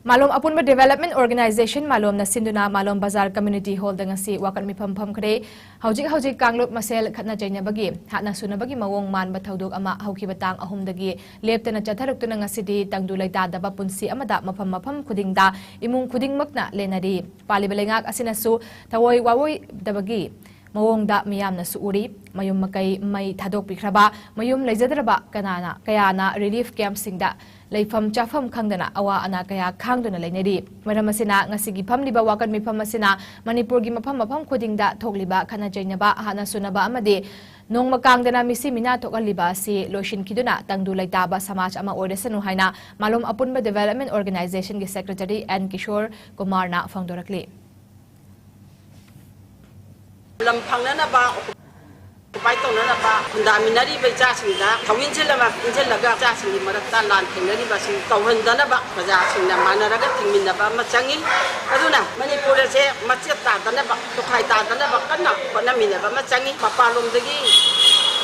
ꯃꯥꯂꯣꯝ ꯑꯄꯨꯟꯕ Development Organization ꯃꯥꯂꯣꯝꯅ ꯁꯤꯟꯗꯨꯅ ꯃꯥꯂꯣꯝ ꯕꯖꯥꯔ Community Hallꯗ ꯉꯁꯤ ꯋꯥꯀꯠ ꯃꯤꯐꯝ ꯐꯝꯈ꯭ꯔꯦ꯫ ꯍꯧꯖꯤꯛ ꯍꯧꯖꯤꯛ ꯀꯥꯡꯂꯨꯞ ꯃꯁꯦꯜ ꯈꯠꯅ ꯆꯩꯅꯕꯒꯤ, ꯍꯥꯠꯅ ꯁꯨꯅꯕꯒꯤ ꯃꯑꯣꯡ ꯃꯥꯟꯕ ꯊꯧꯗꯣꯛ ꯑꯃ ꯍꯧꯈꯤꯕ ꯇꯥꯡ ꯑꯍꯨꯝꯗꯒꯤ ꯂꯦꯞꯇꯅ ꯆꯠꯊꯔꯛꯇꯨꯅ ꯉꯁꯤꯗꯤ ꯇꯪꯗꯨ ꯂꯩꯇꯥꯗꯕ ꯄꯨꯟꯁꯤ ꯑꯃꯗ ꯃꯐꯝ ꯃꯐꯝ ꯈꯨꯗꯤꯡꯗ ꯏꯃꯨꯡ ꯈꯨꯗꯤꯡꯃꯛꯅ ꯂꯦꯟꯅꯔꯤ꯫ ꯄꯥꯜꯂꯤꯕ ꯂꯩꯉꯥꯛ ꯑꯁꯤꯅꯁꯨ ꯊꯑꯣꯏ ꯋꯥꯋꯣꯏꯗꯕꯒꯤ ꯃꯑꯣꯡꯗ ꯃꯤꯌꯥꯝꯅꯁꯨ ꯎꯔꯤ꯫ ꯃꯌꯨꯝ ꯃꯀꯩ ꯃꯩ ꯊꯥꯗꯣꯛꯄꯤꯈ꯭ꯔꯕ, ꯃꯌꯨꯝ ꯂꯩꯖꯗ꯭ꯔꯕ ꯀꯅꯥꯅ, ꯀꯌꯥꯅ relief campꯁꯤꯡꯗ ꯂꯩꯐꯝ ꯆꯥꯐꯝ ꯈꯪꯗꯅ ꯑꯋꯥ ꯑꯅꯥ ꯀꯌꯥ ꯈꯥꯡꯗꯨꯅ ꯂꯩꯅꯔꯤ꯫ ꯃꯔꯝ ꯑꯁꯤꯅ ꯉꯁꯤꯒꯤ ꯐꯝꯂꯤꯕ ꯋꯥꯀꯠ ꯃꯤꯐꯝ ꯑꯁꯤꯅ ꯃꯅꯤꯄꯨꯔꯒꯤ ꯃꯐꯝ ꯃꯐꯝ ꯈꯨꯗꯤꯡꯗ ꯊꯣꯛꯂꯤꯕ ꯈꯠꯅ ꯆꯩꯅꯕ, ꯍꯥꯠꯅ ꯁꯨꯅꯕ ꯑꯃꯗꯤ ꯅꯣꯡꯃ ꯀꯥꯡꯗꯅ ꯃꯤꯁꯤ ꯃꯤꯅꯥ ꯊꯣꯛꯍꯜꯂꯤꯕ ꯑꯁꯤ ꯂꯣꯏꯁꯤꯟꯈꯤꯗꯨꯅ ꯇꯪꯗꯨ ꯂꯩꯇꯥꯕ ꯁꯃꯥꯖ ꯑꯃ ꯑꯣꯏꯔꯁꯅꯨ ꯍꯥꯏꯅ ꯃꯥꯂꯣꯝ ꯑꯄꯨꯟꯕ Development Organizationꯒꯤ Secretary N ꯀꯤꯁꯣꯔ ꯀꯨꯃꯥꯔꯅ ꯐꯣꯡꯗꯣꯔꯛꯂꯤ꯫ ꯂꯝ ꯐꯪꯅꯅꯕ, ꯑꯣꯀꯨꯄꯥꯏ ꯇꯧꯅꯅꯕ ꯈꯨꯟꯗꯥꯃꯤꯟꯅꯔꯤꯕ ꯏꯆꯥꯁꯤꯡꯗ ꯊꯧ ꯏꯟꯁꯤꯜꯂꯒ, ꯏꯟꯁꯤꯜꯂꯒ ꯏꯆꯥꯁꯤꯡꯒꯤ ꯃꯔꯛꯇ ꯂꯥꯟ ꯊꯦꯡꯅꯔꯤꯕꯁꯤꯡ ꯇꯧꯍꯟꯗꯅꯕ ꯄ꯭ꯔꯖꯥꯁꯤꯡꯅ ꯃꯥꯟꯅꯔꯒ ꯊꯤꯡꯃꯤꯟꯅꯕ ꯑꯃ ꯆꯪꯉꯤ꯫ ꯑꯗꯨꯅ ꯃꯅꯤꯄꯨꯔ ꯑꯁꯦ ꯃꯆꯦꯠ ꯇꯥꯗꯅꯕ, ꯇꯣꯈꯥꯏ ꯇꯥꯗꯅꯕ ꯀꯟꯅ ꯍꯣꯠꯅꯃꯤꯟꯅꯕ ꯑꯃ ꯆꯪꯉꯤ꯫ ꯃꯄꯥꯟꯂꯣꯝꯗꯒꯤ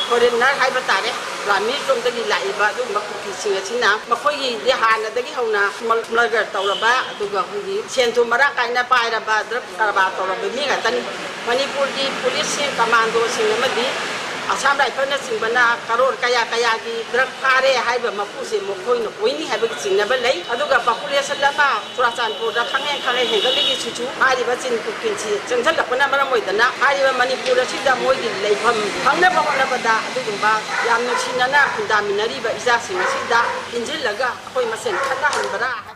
foreigner ꯍꯥꯏꯕ ꯇꯥꯔꯦ, ꯒ꯭ꯔꯥꯃꯤꯟ ꯂꯣꯝꯗꯒꯤ ꯂꯥꯛꯏꯕ ꯑꯗꯨꯒꯨꯝꯕ ꯀꯨꯀꯤꯁꯤꯡ ꯑꯁꯤꯅ ꯃꯈꯣꯏꯒꯤꯗꯤ ꯍꯥꯟꯅꯗꯒꯤ ꯍꯧꯅ ꯃꯔꯒꯔ ꯇꯧꯔꯕ, ꯑꯗꯨꯒ ꯑꯩꯈꯣꯏꯒꯤ ꯁꯦꯟ ꯊꯨꯝ ꯃꯔꯥꯡ ꯀꯥꯏꯅ ꯄꯥꯏꯔꯕ, ꯗ꯭ꯔꯒ ꯀꯔꯕꯥꯔ ꯇꯧꯔꯕ ꯃꯤ ꯉꯥꯛꯇꯅꯤ꯫ ꯃꯅꯤꯄꯨꯔꯒꯤ ꯄꯨꯂꯤꯁꯁꯤꯡ, ꯀꯃꯥꯟꯗꯣꯁꯤꯡ ꯑꯃꯗꯤ ꯑꯁꯥꯝ ꯔꯥꯏꯐꯜꯅꯆꯤꯡꯕꯅ ꯀꯔꯣꯔ ꯀꯌꯥ ꯀꯌꯥꯒꯤ ꯗ꯭ꯔꯒ ꯐꯥꯔꯦ ꯍꯥꯏꯕ ꯃꯄꯨꯁꯦ ꯃꯈꯣꯏꯅ ꯑꯣꯏꯅꯤ ꯍꯥꯏꯕꯒꯤ ꯆꯤꯡꯅꯕ ꯂꯩ꯫ ꯑꯗꯨꯒ ꯄꯣꯄꯨꯂꯦꯁꯟ ꯑꯃ ꯆꯨꯔꯥꯆꯥꯟꯄꯨꯔꯗ ꯈꯪꯍꯦꯟ ꯈꯪꯍꯦꯟ ꯍꯦꯟꯒꯠꯂꯤꯁꯤꯁꯨ ꯍꯥꯏꯔꯤꯕ ꯆꯤꯟ ꯀꯨꯀꯤꯁꯤ ꯆꯪꯁꯤꯜꯂꯛꯄꯅ ꯃꯔꯝ ꯑꯣꯏꯗꯅ ꯍꯥꯏꯔꯤꯕ ꯃꯅꯤꯄꯨꯔ ꯑꯁꯤꯗ ꯃꯣꯏꯒꯤ ꯂꯩꯐꯝ ꯐꯪꯅꯕ ꯍꯣꯠꯅꯕꯗ ꯑꯗꯨꯒꯨꯝꯕ ꯌꯥꯝ ꯅꯨꯡꯁꯤꯅꯅ ꯈꯨꯟꯗꯥꯃꯤꯟꯅꯔꯤꯕ ꯏꯆꯥꯁꯤꯡ ꯑꯁꯤꯗ ꯏꯟꯁꯤꯜꯂꯒ ꯑꯩꯈꯣꯏ ꯃꯁꯦꯟ ꯈꯠꯅꯍꯟꯕ꯭ꯔꯥ ꯍꯥꯏ꯫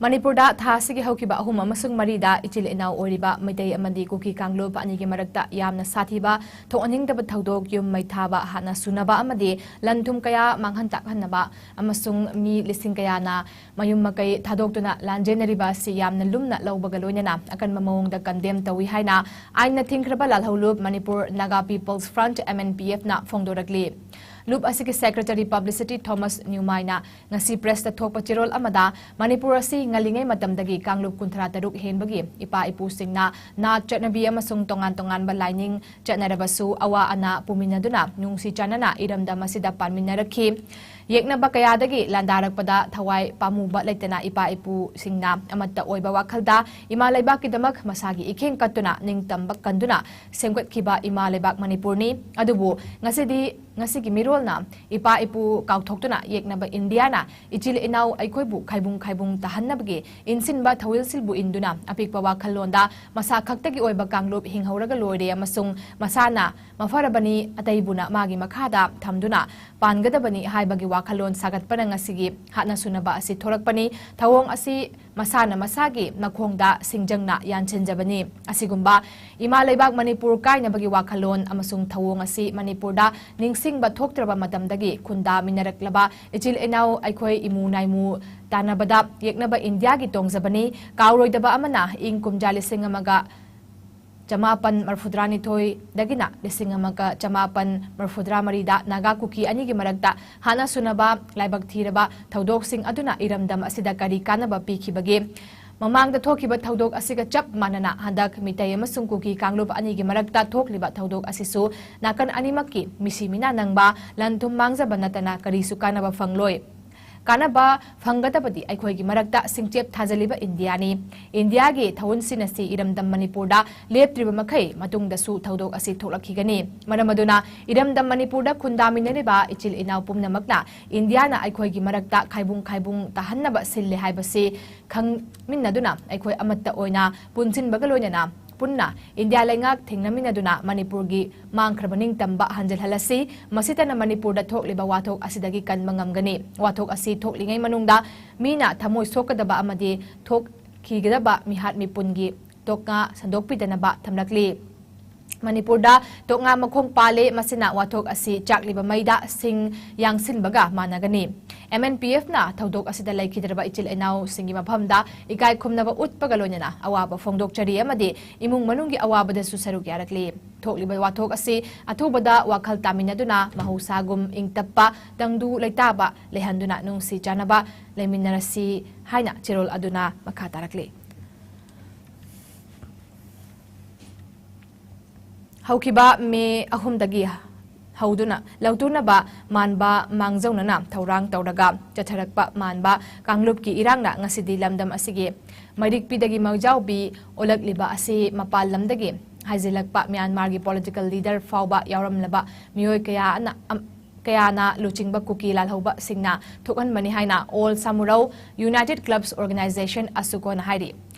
ꯃꯅꯤꯄꯨꯔꯗ ꯊꯥ ꯑꯁꯤꯒꯤ ꯍꯧꯈꯤꯕ ꯑꯍꯨꯝ ꯑꯃꯁꯨꯡ ꯃꯔꯤꯗ ꯏꯆꯤꯜ ꯏꯅꯥꯎ ꯑꯣꯏꯔꯤꯕ ꯃꯩꯇꯩ ꯑꯃꯗꯤ ꯀꯨꯀꯤ ꯀꯥꯡꯂꯨꯞ ꯑꯅꯤꯒꯤ ꯃꯔꯛꯇ ꯌꯥꯝꯅ ꯁꯥꯊꯤꯕ ꯊꯣꯛꯍꯟꯅꯤꯡꯗꯕ ꯊꯧꯗꯣꯛ, ꯌꯨꯝ ꯃꯩ ꯊꯥꯕ, ꯍꯥꯠꯅ ꯁꯨꯅꯕ ꯑꯃꯗꯤ ꯂꯟ ꯊꯨꯝ ꯀꯌꯥ ꯃꯥꯡꯍꯟ ꯇꯥꯛꯍꯟꯅꯕ ꯑꯃꯁꯨꯡ ꯃꯤ ꯂꯤꯁꯤꯡ ꯀꯌꯥꯅ ꯃꯌꯨꯝ ꯃꯀꯩ ꯊꯥꯗꯣꯛꯇꯨꯅ ꯂꯥꯟꯖꯦꯟꯅꯔꯤꯕ ꯑꯁꯤ ꯌꯥꯝꯅ ꯂꯨꯝꯅ ꯂꯧꯕꯒ ꯂꯣꯏꯅꯅ ꯑꯀꯟꯕ ꯃꯑꯣꯡꯗ ꯀꯟꯗꯦꯝ ꯇꯧꯏ ꯍꯥꯏꯅ ꯑꯥꯏꯟꯅ ꯊꯤꯡꯈ꯭ꯔꯕ ꯂꯥꯜꯍꯧꯂꯨꯞ Manipur Naga people's front, M N P F, ꯅ ꯐꯣꯡꯗꯣꯔꯛꯂꯤ꯫ ꯂꯨꯞ ꯑꯁꯤꯒꯤ ꯁꯦꯀ꯭ꯔꯦꯇꯔꯤ ꯄꯕ꯭ꯂꯤꯁꯤꯇꯤ ꯊꯣꯃꯁ ꯅ꯭ꯌꯨꯃꯥꯏꯅ ꯉꯁꯤ ꯄ꯭ꯔꯦꯁꯇ ꯊꯣꯛꯄ ꯆꯦꯔꯣꯜ ꯑꯃꯗ ꯃꯅꯤꯄꯨꯔ ꯑꯁꯤ ꯉꯜꯂꯤꯉꯩ ꯃꯇꯝꯗꯒꯤ ꯀꯥꯡꯂꯨꯞ ꯀꯨꯟꯊ꯭ꯔꯥ ꯇꯔꯨꯛ ꯍꯦꯟꯕꯒꯤ ꯏꯄꯥ ꯏꯄꯨꯁꯤꯡꯅ ꯅꯥꯠ ꯆꯠꯅꯕꯤ ꯑꯃꯁꯨꯡ ꯇꯣꯉꯥꯟ ꯇꯣꯉꯥꯟꯕ ꯂꯥꯏꯅꯤꯡ ꯆꯠꯅꯔꯕꯁꯨ ꯑꯋꯥ ꯑꯅꯥ ꯄꯨꯃꯤꯟꯅꯗꯨꯅ ꯅꯨꯡꯁꯤ ꯆꯥꯟꯅꯅ ꯏꯔꯝꯗꯝ ꯑꯁꯤꯗ ꯄꯥꯟꯃꯤꯟꯅꯔꯛꯈꯤ꯫ ꯌꯦꯛꯅꯕ ꯀꯌꯥꯗꯒꯤ ꯂꯥꯟꯗꯥꯔꯛꯄꯗ ꯊꯋꯥꯏ ꯄꯥꯝꯃꯨꯕ ꯂꯩꯇꯅ ꯏꯄꯥ ꯏꯄꯨꯁꯤꯡꯅ ꯑꯃꯠꯇ ꯑꯣꯏꯕ ꯋꯥꯈꯜꯗ ꯏꯃꯥ ꯂꯩꯕꯥꯛꯀꯤꯗꯃꯛ ꯃꯁꯥꯒꯤ ꯏꯈꯦꯡ ꯀꯠꯇꯨꯅ ꯅꯤꯡꯇꯝꯕ ꯀꯟꯗꯨꯅ ꯁꯦꯝꯒꯠꯈꯤꯕ ꯏꯃꯥ ꯂꯩꯕꯥꯛ ꯃꯅꯤꯄꯨꯔꯅꯤ꯫ ꯑꯗꯨꯕꯨ ꯉꯁꯤꯗꯤ, ꯉꯁꯤꯒꯤ ꯃꯤꯔꯣꯜꯅ ꯏꯄꯥ ꯏꯄꯨ ꯀꯥꯎꯊꯣꯛꯇꯨꯅ ꯌꯦꯛꯅꯕ ꯏꯟꯗꯤꯌꯥꯅ ꯏꯆꯤꯜ ꯏꯅꯥꯎ ꯑꯩꯈꯣꯏꯕꯨ ꯈꯥꯏꯕꯨꯡ ꯈꯥꯏꯕꯨꯡ ꯇꯥꯍꯟꯅꯕꯒꯤ ꯏꯟꯁꯤꯟꯕ ꯊꯧꯋꯤꯜꯁꯤꯜꯕꯨ ꯏꯟꯗꯨꯅ ꯑꯄꯤꯛꯄ ꯋꯥꯈꯜꯂꯣꯟꯗ ꯃꯁꯥ ꯈꯛꯇꯒꯤ ꯑꯣꯏꯕ ꯀꯥꯡꯂꯨꯞ ꯍꯤꯡꯍꯧꯔꯒ ꯂꯣꯏꯔꯦ ꯑꯃꯁꯨꯡ ꯃꯁꯥꯅ ꯃꯐꯔꯕꯅꯤ, ꯑꯇꯩꯕꯨꯅ ꯃꯥꯒꯤ ꯃꯈꯥꯗ ꯊꯝꯗꯨꯅ ꯄꯥꯟꯒꯗꯕꯅꯤ ꯍꯥꯏꯕꯒꯤ ꯋꯥꯈꯜꯂꯣꯟ ꯁꯥꯒꯠꯄꯅ ꯉꯁꯤꯒꯤ ꯍꯥꯠꯅ ꯁꯨꯅꯕ ꯑꯁꯤ ꯊꯣꯔꯛꯄꯅꯤ꯫ ꯊꯧꯑꯣꯡ ꯑꯁꯤ ꯃꯁꯥꯅ ꯃꯁꯥꯒꯤ ꯃꯈꯣꯡꯗ ꯁꯤꯡꯖꯪꯅ ꯌꯥꯟꯁꯤꯟꯖꯕꯅꯤ꯫ ꯑꯁꯤꯒꯨꯝꯕ ꯏꯃꯥ ꯂꯩꯕꯥꯛ ꯃꯅꯤꯄꯨꯔ ꯀꯥꯏꯅꯕꯒꯤ ꯋꯥꯈꯜꯂꯣꯟ ꯑꯃꯁꯨꯡ ꯊꯧꯑꯣꯡ ꯑꯁꯤ ꯃꯅꯤꯄꯨꯔꯗ ꯅꯤꯡꯁꯤꯡꯕ ꯊꯣꯛꯇ꯭ꯔꯕ ꯃꯇꯝꯗꯒꯤ ꯈꯨꯟꯗꯥꯃꯤꯟꯅꯔꯛꯂꯕ ꯏꯆꯤꯜ ꯏꯅꯥꯎ ꯑꯩꯈꯣꯏ ꯏꯃꯨ ꯅꯥꯏꯃꯨ ꯇꯥꯟꯅꯕꯗ ꯌꯦꯛꯅꯕ ꯏꯟꯗꯤꯌꯥꯒꯤ ꯇꯣꯡꯖꯕꯅꯤ꯫ ꯀꯥꯎꯔꯣꯏꯗꯕ ꯑꯃꯅ, ꯏꯪ ꯀꯨꯝꯖꯥ ꯂꯤꯁꯤꯡ ꯑꯃꯒ ꯆꯃꯥꯄꯟ ꯃꯔꯐꯨꯇꯔꯥꯅꯤꯊꯣꯏꯗꯒꯤꯅ ꯂꯤꯁꯤꯡ ꯑꯃꯒ ꯆꯃꯥꯄꯟ ꯃꯔꯐꯨꯇꯔꯥꯃꯔꯤꯗ ꯅꯥꯒꯥ ꯀꯨꯀꯤ ꯑꯅꯤꯒꯤ ꯃꯔꯛꯇ ꯍꯥꯠꯅ ꯁꯨꯅꯕ, ꯂꯥꯏꯕꯛ ꯊꯤꯔꯕ ꯊꯧꯗꯣꯛꯁꯤꯡ ꯑꯗꯨꯅ ꯏꯔꯝꯗꯝ ꯑꯁꯤꯗ ꯀꯔꯤ ꯀꯥꯟꯅꯕ ꯄꯤꯈꯤꯕꯒꯦ? ꯃꯃꯥꯡꯗ ꯊꯣꯛꯈꯤꯕ ꯊꯧꯗꯣꯛ ꯑꯁꯤꯒ ꯆꯞ ꯃꯥꯟꯅꯅ ꯍꯟꯗꯛ ꯃꯤꯇꯩ ꯑꯃꯁꯨꯡ ꯀꯨꯀꯤ ꯀꯥꯡꯂꯨꯞ ꯑꯅꯤꯒꯤ ꯃꯔꯛꯇ ꯊꯣꯛꯂꯤꯕ ꯊꯧꯗꯣꯛ ꯑꯁꯤꯁꯨ ꯅꯥꯀꯟ ꯑꯅꯤꯃꯛꯀꯤ ꯃꯤꯁꯤ ꯃꯤꯅꯥ ꯅꯪꯕ, ꯂꯟ ꯊꯨꯝ ꯃꯥꯡꯖꯕ ꯅꯠꯇꯅ ꯀꯔꯤꯁꯨ ꯀꯥꯟꯅꯕ ꯐꯪꯂꯣꯏ꯫ ꯀꯥꯟꯅꯕ ꯐꯪꯒꯗꯕꯗꯤ ꯑꯩꯈꯣꯏꯒꯤ ꯃꯔꯛꯇ ꯁꯤꯡꯆꯦꯞ ꯊꯥꯖꯤꯜꯂꯤꯕ ꯏꯟꯗꯤꯌꯥꯅꯤ꯫ ꯏꯟꯗꯤꯌꯥꯒꯤ ꯊꯧꯑꯣꯟꯁꯤꯟ ꯑꯁꯤ ꯏꯔꯝꯗꯝ ꯃꯅꯤꯄꯨꯔꯗ ꯂꯦꯞꯇ꯭ꯔꯤꯕ ꯃꯈꯩ ꯃꯇꯨꯡꯗꯁꯨ ꯊꯧꯗꯣꯛ ꯑꯁꯤ ꯊꯣꯛꯂꯛꯈꯤꯒꯅꯤ꯫ ꯃꯔꯝ ꯑꯗꯨꯅ ꯏꯔꯝꯗꯝ ꯃꯅꯤꯄꯨꯔꯗ ꯈꯨꯟꯗꯥꯃꯤꯟꯅꯔꯤꯕ ꯏꯆꯤꯜ ꯏꯅꯥꯎ ꯄꯨꯝꯅꯃꯛꯅ ꯏꯟꯗꯤꯌꯥꯅ ꯑꯩꯈꯣꯏꯒꯤ ꯃꯔꯛꯇ ꯈꯥꯏꯕꯨꯡ ꯈꯥꯏꯕꯨꯡ ꯇꯥꯍꯟꯅꯕ ꯁꯤꯜꯂꯦ ꯍꯥꯏꯕꯁꯤ ꯈꯪꯃꯤꯟꯅꯗꯨꯅ ꯑꯩꯈꯣꯏ ꯑꯃꯠꯇ ꯑꯣꯏꯅ ꯄꯨꯟꯁꯤꯟꯕꯒ ꯂꯣꯏꯅꯅ ꯄꯨꯟꯅ ꯏꯟꯗꯤꯌꯥ ꯂꯩꯉꯥꯛ ꯊꯦꯡꯅꯃꯤꯟꯅꯗꯨꯅ ꯃꯅꯤꯄꯨꯔꯒꯤ ꯃꯥꯡꯈ꯭ꯔꯕ ꯅꯤꯡꯇꯝꯕ ꯍꯟꯖꯤꯜꯍꯜꯂꯁꯤ꯫ ꯃꯁꯤꯇꯅ ꯃꯅꯤꯄꯨꯔꯗ ꯊꯣꯛꯂꯤꯕ ꯋꯥꯊꯣꯛ ꯑꯁꯤꯗꯒꯤ ꯀꯟꯕ ꯉꯝꯒꯅꯤ꯫ ꯋꯥꯊꯣꯛ ꯑꯁꯤ ꯊꯣꯛꯂꯤꯉꯩ ꯃꯅꯨꯡꯗ ꯃꯤꯅ ꯊꯃꯣꯏ ꯁꯣꯛꯀꯗꯕ ꯑꯃꯗꯤ ꯊꯣꯛꯈꯤꯒꯗꯕ ꯃꯤꯍꯥꯠ ꯃꯤꯄꯨꯟꯒꯤ ꯇꯣꯛꯉꯥ ꯁꯟꯗꯣꯛꯄꯤꯗꯅꯕ ꯊꯝꯂꯛꯂꯤ꯫ ꯃꯅꯤꯄꯨꯔꯗ ꯇꯣꯛꯉꯥ ꯃꯈꯣꯡ ꯄꯥꯜꯂꯦ, ꯃꯁꯤꯅ ꯋꯥꯊꯣꯛ ꯑꯁꯤ ꯆꯥꯛꯂꯤꯕ ꯃꯩꯗ ꯁꯤꯡ ꯌꯥꯡꯁꯤꯟꯕꯒ ꯃꯥꯟꯅꯒꯅꯤ꯫ ꯑꯦꯝ ꯑꯦꯟ ꯄꯤ ꯑꯦꯐꯅ ꯊꯧꯗꯣꯛ ꯑꯁꯤꯗ ꯂꯩꯈꯤꯗ꯭ꯔꯕ ꯏꯆꯤꯜ ꯏꯅꯥꯎꯁꯤꯡꯒꯤ ꯃꯐꯝꯗ ꯏꯀꯥꯏ ꯈꯨꯝꯅꯕ ꯎꯠꯄꯒ ꯂꯣꯏꯅꯅ ꯑꯋꯥꯕ ꯐꯣꯡꯗꯣꯛꯆꯔꯤ ꯑꯃꯗꯤ ꯏꯃꯨꯡ ꯃꯅꯨꯡꯒꯤ ꯑꯋꯥꯕꯗꯁꯨ ꯁꯔꯨꯛ ꯌꯥꯔꯛꯂꯤ꯫ ꯊꯣꯛꯂꯤꯕ ꯋꯥꯊꯣꯛ ꯑꯁꯤ ꯑꯊꯨꯕꯗ ꯋꯥꯈꯜ ꯇꯥꯃꯤꯟꯅꯗꯨꯅ ꯃꯍꯧꯁꯥꯒꯨꯝ ꯏꯪ ꯇꯞꯄ, ꯇꯪꯗꯨ ꯂꯩꯇꯥꯕ ꯂꯩꯍꯟꯗꯨꯅ ꯅꯨꯡꯁꯤ ꯆꯥꯟꯅꯕ ꯂꯩꯃꯤꯟꯅꯔꯁꯤ ꯍꯥꯏꯅ ꯆꯦꯔꯣꯜ ꯑꯗꯨꯅ ꯃꯈꯥ ꯇꯥꯔꯛꯂꯤ꯫ ꯍꯧꯈꯤꯕ ꯃꯦ ꯑꯍꯨꯝꯗꯒꯤ ꯍꯧꯗꯨꯅ ꯂꯧꯇꯨꯅꯕ ꯃꯥꯟꯕ ꯃꯥꯡꯖꯧꯅꯅ ꯊꯧꯔꯥꯡ ꯇꯧꯔꯒ ꯆꯠꯊꯔꯛꯄ ꯃꯥꯟꯕ ꯀꯥꯡꯂꯨꯞꯀꯤ ꯏꯔꯥꯡꯅ ꯉꯁꯤꯗꯤ ꯂꯝꯗꯝ ꯑꯁꯤꯒꯤ ꯃꯩꯔꯤꯛꯄꯤꯗꯒꯤ ꯃꯩꯖꯥꯎꯕꯤ ꯑꯣꯜꯂꯛꯂꯤꯕ ꯑꯁꯤ ꯃꯄꯥꯟ ꯂꯝꯗꯒꯤ ꯍꯥꯏꯖꯤꯜꯂꯛꯄ ꯃ꯭ꯌꯥꯟꯃꯥꯔꯒꯤ political leader ꯐꯥꯎꯕ ꯌꯥꯎꯔꯝꯂꯕ ꯃꯤꯑꯣꯏ ꯀꯌꯥꯅ ꯑꯝ-, ꯀꯌꯥꯅ ꯂꯨꯆꯤꯡꯕ ꯀꯨꯀꯤ ꯂꯥꯜꯍꯧꯕꯁꯤꯡꯅ ꯊꯣꯛꯍꯟꯕꯅꯤ ꯍꯥꯏꯅ All Samurao United Clubs Organization, ꯑꯁꯨꯀꯣꯅ ꯍꯥꯏꯔꯤ꯫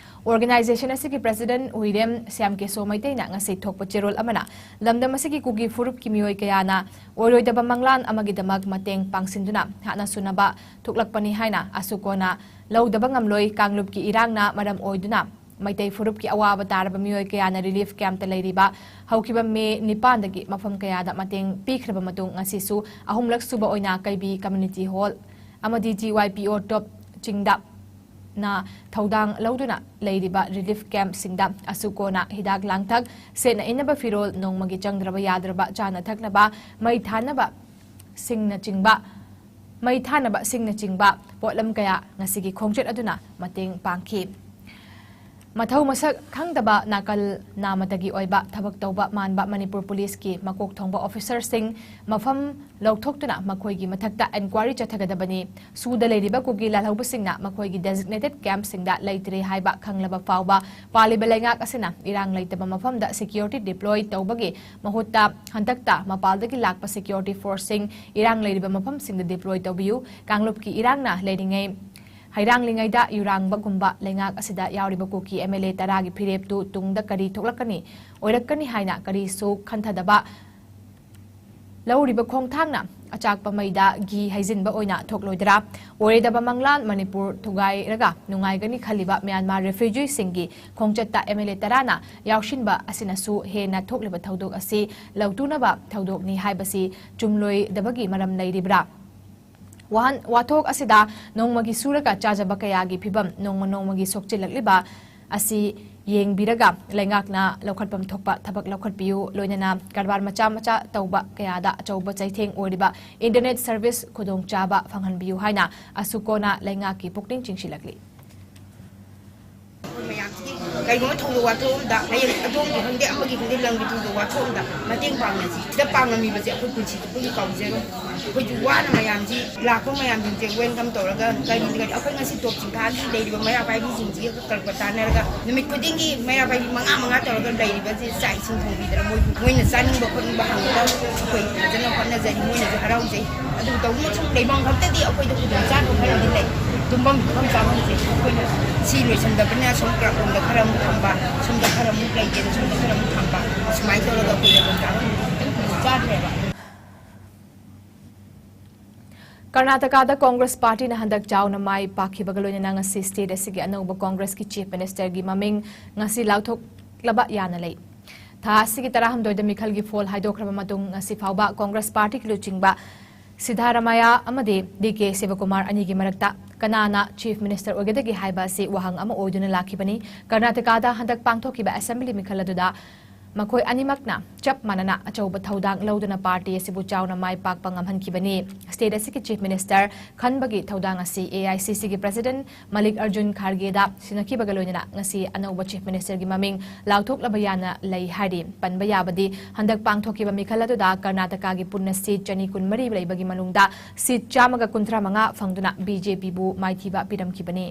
Organization ꯑꯁꯤꯒꯤ president ꯋꯤꯔꯦꯝ ꯁ꯭ꯌꯥꯝ ꯀꯦꯁꯣ ꯃꯩꯇꯩꯅ ꯉꯁꯤ ꯊꯣꯛꯄ ꯆꯦꯔꯣꯜ ꯑꯃꯅ ꯂꯝꯗꯝ ꯑꯁꯤꯒꯤ ꯀꯨꯀꯤ ꯐꯨꯔꯨꯞꯀꯤ ꯃꯤꯑꯣꯏ ꯀꯌꯥꯅ ꯑꯣꯏꯔꯣꯏꯗꯕ ꯃꯪꯂꯥꯟ ꯑꯃꯒꯤꯗꯃꯛ ꯃꯇꯦꯡ ꯄꯥꯡꯁꯤꯟꯗꯨꯅ ꯍꯥꯠꯅ ꯁꯨꯅꯕ ꯊꯣꯛꯂꯛꯄꯅꯤ ꯍꯥꯏꯅ ꯑꯁꯨꯀꯣꯅ ꯂꯧꯗꯕ ꯉꯝꯂꯣꯏ꯫ ꯀꯥꯡꯂꯨꯞꯀꯤ ꯏꯔꯥꯡꯅ ꯃꯔꯝ ꯑꯣꯏꯗꯨꯅ ꯃꯩꯇꯩ ꯐꯨꯔꯨꯞꯀꯤ ꯑꯋꯥꯕ ꯇꯥꯔꯕ ꯃꯤꯑꯣꯏ ꯀꯌꯥꯅ relief camp ꯇ ꯂꯩꯔꯤꯕ ꯍꯧꯈꯤꯕ ꯃꯦ ꯅꯤꯄꯥꯟꯗꯒꯤ ꯃꯐꯝ ꯀꯌꯥꯗ ꯃꯇꯦꯡ ꯄꯤꯈ꯭ꯔꯕ ꯃꯇꯨꯡ ꯉꯁꯤꯁꯨ ꯑꯍꯨꯝꯂꯛ ꯁꯨꯕ ꯑꯣꯏꯅ ꯀꯩꯕꯤ community hall ꯑꯃꯗꯤ G Y P O top ꯆꯤꯡꯗ ꯅ ꯊꯧꯗꯥꯡ ꯂꯧꯗꯨꯅ ꯂꯩꯔꯤꯕ relief camp ꯁꯤꯡꯗ ꯑꯁꯨꯀꯣꯅ ꯍꯤꯗꯥꯛ ꯂꯥꯡꯊꯛ, ꯁꯦꯠꯅ ꯏꯟꯅꯕ ꯐꯤꯔꯣꯜ, ꯅꯣꯡꯃꯒꯤ ꯆꯪꯗ꯭ꯔꯕ ꯌꯥꯗ꯭ꯔꯕ ꯆꯥꯅ ꯊꯛꯅꯕ, ꯃꯩ ꯊꯥꯅꯕ ꯁꯤꯡꯅꯆꯤꯡꯕ, ꯃꯩ ꯊꯥꯅꯕ ꯁꯤꯡꯅꯆꯤꯡꯕ ꯄꯣꯠꯂꯝ ꯀꯌꯥ ꯉꯁꯤꯒꯤ ꯈꯣꯡꯆꯠ ꯑꯗꯨꯅ ꯃꯇꯦꯡ ꯄꯥꯡꯈꯤ꯫ ꯃꯊꯧ ꯃꯁꯛ ꯈꯪꯗꯕ ꯅꯥꯀꯜ ꯅꯥꯃꯇꯒꯤ ꯑꯣꯏꯕ ꯊꯕꯛ ꯇꯧꯕ ꯃꯥꯟꯕ ꯃꯅꯤꯄꯨꯔ ꯄꯨꯂꯤꯁꯀꯤ ꯃꯀꯣꯛ ꯊꯣꯡꯕ ꯑꯣꯐꯤꯁꯔꯁꯤꯡ ꯃꯐꯝ ꯂꯧꯊꯣꯛꯇꯨꯅ ꯃꯈꯣꯏꯒꯤ ꯃꯊꯛꯇ ꯏꯟꯀ꯭ꯋꯥꯔꯤ ꯆꯠꯊꯒꯗꯕꯅꯤ꯫ ꯁꯨꯗ ꯂꯩꯔꯤꯕ ꯀꯨꯀꯤ ꯂꯥꯜꯍꯧꯕꯁꯤꯡꯅ ꯃꯈꯣꯏꯒꯤ designated campꯁꯤꯡꯗ ꯂꯩꯇ꯭ꯔꯦ ꯍꯥꯏꯕ ꯈꯪꯂꯕ ꯐꯥꯎꯕ ꯄꯥꯜꯂꯤꯕ ꯂꯩꯉꯥꯛ ꯑꯁꯤꯅ ꯏꯔꯥꯡ ꯂꯩꯇꯕ ꯃꯐꯝꯗ security deploy ꯇꯧꯕꯒꯤ ꯃꯍꯨꯠꯇ ꯍꯟꯗꯛꯇ ꯃꯄꯥꯜꯗꯒꯤ ꯂꯥꯛꯄ security forceꯁꯤꯡ ꯏꯔꯥꯡ ꯂꯩꯔꯤꯕ ꯃꯐꯝꯁꯤꯡꯗ deploy ꯇꯧꯕꯤꯌꯨ꯫ ꯀꯥꯡꯂꯨꯞꯀꯤ ꯏꯔꯥꯡꯅ ꯂꯩꯔꯤꯉꯩ ꯍꯩꯔꯥꯡꯂꯤꯉꯩꯗ ꯌꯨꯔꯥꯡꯕꯒꯨꯝꯕ ꯂꯩꯉꯥꯛ ꯑꯁꯤꯗ ꯌꯥꯎꯔꯤꯕ ꯀꯨꯀꯤ MLA ꯇꯔꯥꯒꯤ ꯐꯤꯔꯦꯞꯇꯨ ꯇꯨꯡꯗ ꯀꯔꯤ ꯊꯣꯛꯂꯛꯀꯅꯤ, ꯑꯣꯏꯔꯛꯀꯅꯤ ꯍꯥꯏꯅ ꯀꯔꯤꯁꯨ ꯈꯟꯊꯗꯕ ꯂꯧꯔꯤꯕ ꯈꯣꯡꯊꯥꯡꯅ ꯑꯆꯥꯛꯄ ꯃꯩꯗ ꯘꯤ ꯍꯩꯖꯤꯟꯕ ꯑꯣꯏꯅ ꯊꯣꯛꯂꯣꯏꯗ꯭ꯔꯥ? ꯑꯣꯏꯔꯣꯏꯗꯕ ꯃꯪꯂꯥꯟ ꯃꯅꯤꯄꯨꯔ ꯊꯨꯒꯥꯏꯔꯒ ꯅꯨꯡꯉꯥꯏꯒꯅꯤ ꯈꯜꯂꯤꯕ ꯃ꯭ꯌꯥꯟꯃꯥꯔ refugeeꯁꯤꯡꯒꯤ ꯈꯣꯡꯆꯠꯇ MLA ꯇꯔꯥꯅ ꯌꯥꯎꯁꯤꯟꯕ ꯑꯁꯤꯅꯁꯨ ꯍꯦꯟꯅ ꯊꯣꯛꯂꯤꯕ ꯊꯧꯗꯣꯛ ꯑꯁꯤ ꯂꯧꯇꯨꯅꯕ ꯊꯧꯗꯣꯛꯅꯤ ꯍꯥꯏꯕꯁꯤ ꯆꯨꯝꯂꯣꯏꯗꯕꯒꯤ ꯃꯔꯝ ꯂꯩꯔꯤꯕ꯭ꯔꯥ? ꯋꯥꯍꯟ-, ꯋꯥꯊꯣꯛ ꯑꯁꯤꯗ ꯅꯣꯡꯃꯒꯤ ꯁꯨꯔꯒ ꯆꯥꯖꯕ ꯀꯌꯥꯒꯤ ꯐꯤꯚꯝ ꯅꯣꯡꯃ ꯅꯣꯡꯃꯒꯤ ꯁꯣꯛꯆꯤꯜꯂꯛꯂꯤꯕ ꯑꯁꯤ ꯌꯦꯡꯕꯤꯔꯒ ꯂꯩꯉꯥꯛꯅ ꯂꯧꯈꯠꯐꯝ ꯊꯣꯛꯄ ꯊꯕꯛ ꯂꯧꯈꯠꯄꯤꯌꯨ, ꯂꯣꯏꯅꯅ ꯀꯔꯕꯥꯔ ꯃꯆꯥ ꯃꯆꯥ ꯇꯧꯕ ꯀꯌꯥꯗ ꯑꯆꯧꯕ ꯆꯩꯊꯦꯡ ꯑꯣꯏꯔꯤꯕ internet service ꯈꯨꯗꯣꯡꯆꯥꯕ ꯐꯪꯍꯟꯕꯤꯌꯨ ꯍꯥꯏꯅ ꯑꯁꯨꯀꯣꯅ ꯂꯩꯉꯥꯛꯀꯤ ꯄꯨꯛꯅꯤꯡ ꯆꯤꯡꯁꯤꯜꯂꯛꯂꯤ꯫ ꯑꯩꯈꯣꯏ ꯃꯌꯥꯝꯁꯤꯒꯤ ꯀꯩꯒꯨꯝꯕ ꯊꯧꯗꯣꯛ ꯋꯥꯊꯣꯛ ꯑꯃꯗ, ꯍꯌꯦꯡ ꯑꯗꯣꯝꯒꯤ ꯈꯪꯗꯦ, ꯑꯃꯒꯤ ꯈꯪꯗꯦ, ꯂꯝꯒꯤ ꯊꯧꯗꯣꯛ ꯋꯥꯊꯣꯛ ꯑꯃꯗ ꯃꯇꯦꯡ ꯄꯥꯡꯅꯁꯤ꯫ ꯁꯤꯗ ꯄꯥꯡꯉꯝꯃꯤꯕꯁꯦ ꯑꯩꯈꯣꯏ ꯄꯨꯟꯁꯤ ꯆꯨꯞꯄꯒꯤ ꯀꯥꯎꯖꯔꯣꯏ꯫ ꯑꯩꯈꯣꯏꯁꯨ ꯋꯥꯅ ꯃꯌꯥꯝꯁꯤ ꯂꯥꯛꯄ ꯃꯌꯥꯝꯁꯤꯡꯁꯦ welcome ꯇꯧꯔꯒ ꯀꯔꯤ ꯀꯔꯤ ꯑꯩꯈꯣꯏ ꯉꯁꯤ ꯇꯣꯞ ꯆꯤꯡꯈꯥꯒꯤ ꯂꯩꯔꯤꯕ ꯃꯩꯔꯥ ꯄꯥꯏꯕꯤꯁꯤꯡꯁꯤꯒ ꯀꯔꯛꯄ ꯇꯥꯟꯅꯔꯒ ꯅꯨꯃꯤꯠ ꯈꯨꯗꯤꯡꯒꯤ ꯃꯩꯔꯥ ꯄꯥꯏꯕꯤ ꯃꯉꯥ ꯃꯉꯥ ꯇꯧꯔꯒ ꯂꯩꯔꯤꯕꯁꯦ ꯆꯥꯛ ꯏꯁꯤꯡ ꯊꯣꯡꯕꯤꯗꯅ ꯃꯣꯏꯕꯨ ꯃꯣꯏꯅ ꯆꯥꯅꯤꯡꯕ ꯈꯣꯠꯅꯤꯡꯕ ꯍꯪꯕꯗ ꯑꯩꯈꯣꯏ ꯐꯖꯅ ꯍꯣꯠꯅꯖꯔꯤ꯫ ꯃꯣꯏꯅꯁꯨ ꯍꯔꯥꯎꯖꯩ꯫ ꯑꯗꯨ ꯇꯧꯕ ꯃꯇꯝ ꯂꯩꯐꯝ ꯈꯛꯇꯗꯤ ꯑꯩꯈꯣꯏꯗ ꯈꯨꯗꯣꯡꯆꯥꯗꯕ ꯈꯔꯗꯤ ꯂꯩ꯫ ꯇꯨꯝꯐꯝ ꯇꯨꯝꯐꯝ ꯆꯥꯐꯝꯁꯦ ꯑꯩꯈꯣꯏꯅ ꯁꯤ ꯂꯣꯏꯁꯤꯟꯗꯕꯅꯤꯅ ꯁꯣꯝ ꯀ꯭ꯂꯕ ꯔꯣꯝꯗ ꯈꯔ ꯑꯃꯨꯛ ꯊꯝꯕ, ꯁꯣꯝꯗ ꯈꯔ ꯑꯃꯨꯛ ꯂꯩꯒꯦꯅ ꯁꯣꯝꯗ ꯈꯔ ꯑꯃꯨꯛ ꯊꯝꯕ, ꯁꯨꯃꯥꯏꯅ ꯇꯧꯔꯒ ꯑꯩꯈꯣꯏꯅ ꯈꯨꯗꯣꯡꯆꯥꯕ ꯈꯤꯇꯪ ꯈꯨꯗꯣꯡꯆꯥꯗ꯭ꯔꯦꯕ꯫ ꯀꯔꯅꯥꯇꯀꯥꯗ ꯀꯣꯡꯒ꯭ꯔꯦꯁ ꯄꯥꯔꯇꯤꯅ ꯍꯟꯗꯛ ꯆꯥꯎꯅ ꯃꯥꯏ ꯄꯥꯛꯈꯤꯕꯒ ꯂꯣꯏꯅꯅ ꯉꯁꯤ state ꯑꯁꯤꯒꯤ ꯑꯅꯧꯕ ꯀꯣꯡꯒ꯭ꯔꯦꯁꯀꯤ chief ministerꯒꯤ ꯃꯃꯤꯡ ꯉꯁꯤ ꯂꯥꯎꯊꯣꯛꯂꯕ ꯌꯥꯅ ꯂꯩ꯫ ꯊꯥ ꯑꯁꯤꯒꯤ ꯇꯔꯥꯍꯨꯝꯗꯣꯏꯗ ꯃꯤꯈꯜꯒꯤ ꯐꯣꯜ ꯍꯥꯏꯗꯣꯛꯈ꯭ꯔꯕ ꯃꯇꯨꯡ ꯉꯁꯤ ꯐꯥꯎꯕ ꯀꯣꯡꯒ꯭ꯔꯦꯁ ꯄꯥꯔꯇꯤꯒꯤ ꯂꯨꯆꯤꯡꯕ ꯁꯤꯗꯥꯔꯥꯃꯥꯌꯥ ꯑꯃꯗꯤ ꯗꯤ ꯀꯦ ꯁꯤꯕꯀꯨꯃꯥꯔ ꯑꯅꯤꯒꯤ ꯃꯔꯛꯇ ꯀꯅꯥꯅ chief minister ꯑꯣꯏꯒꯗꯒꯦ ꯍꯥꯏꯕ ꯑꯁꯤ ꯋꯥꯍꯪ ꯑꯃ ꯑꯣꯏꯗꯨꯅ ꯂꯥꯛꯈꯤꯕꯅꯤ꯫ ꯀꯔꯅꯥꯇꯀꯥꯗ ꯍꯟꯗꯛ ꯄꯥꯡꯊꯣꯛꯈꯤꯕ assembly ꯃꯤꯈꯜ ꯑꯗꯨꯗ ꯃꯈꯣꯏ ꯑꯅꯤꯃꯛꯅ ꯆꯞ ꯃꯥꯟꯅꯅ ꯑꯆꯧꯕ ꯊꯧꯗꯥꯡ ꯂꯧꯗꯨꯅ ꯄꯥꯔꯇꯤ ꯑꯁꯤꯕꯨ ꯆꯥꯎꯅ ꯃꯥꯏ ꯄꯥꯛꯄ ꯉꯝꯍꯟꯈꯤꯕꯅꯤ꯫ ꯁ꯭ꯇꯦꯠ ꯑꯁꯤꯒꯤ ꯆꯤꯐ ꯃꯤꯅꯤꯁꯇꯔ ꯈꯟꯕꯒꯤ ꯊꯧꯗꯥꯡ ꯑꯁꯤ ꯑꯦ ꯑꯥꯏ ꯁꯤ ꯁꯤꯒꯤ ꯄ꯭ꯔꯁꯤꯗꯦꯟꯠ ꯃꯜꯂꯤꯛ ꯑꯔꯖꯨꯟ ꯈꯥꯔꯒꯦꯗ ꯁꯤꯟꯅꯈꯤꯕꯒ ꯂꯣꯏꯅꯅ ꯉꯁꯤ ꯑꯅꯧꯕ ꯆꯤꯐ ꯃꯤꯅꯤꯁꯇꯔꯒꯤ ꯃꯃꯤꯡ ꯂꯥꯎꯊꯣꯛꯂꯕ ꯌꯥꯅ ꯂꯩ ꯍꯥꯏꯔꯤ꯫ ꯄꯟꯕ ꯌꯥꯕꯗꯤ, ꯍꯟꯗꯛ ꯄꯥꯡꯊꯣꯛꯈꯤꯕ ꯃꯤꯈꯜ ꯑꯗꯨꯗ ꯀꯔꯅꯥꯇꯀꯥꯒꯤ ꯄꯨꯟꯅ ꯁꯤꯠ ꯆꯅꯤ ꯀꯨꯟꯃꯔꯤ ꯂꯩꯕꯒꯤ ꯃꯅꯨꯡꯗ ꯁꯤꯠ ꯆꯥꯝꯃꯒ ꯀꯨꯟꯊ꯭ꯔꯥ ꯃꯉꯥ ꯐꯪꯗꯨꯅ ꯕꯤ ꯖꯦ ꯄꯤꯕꯨ ꯃꯥꯏꯊꯤꯕ ꯄꯤꯔꯝꯈꯤꯕꯅꯤ꯫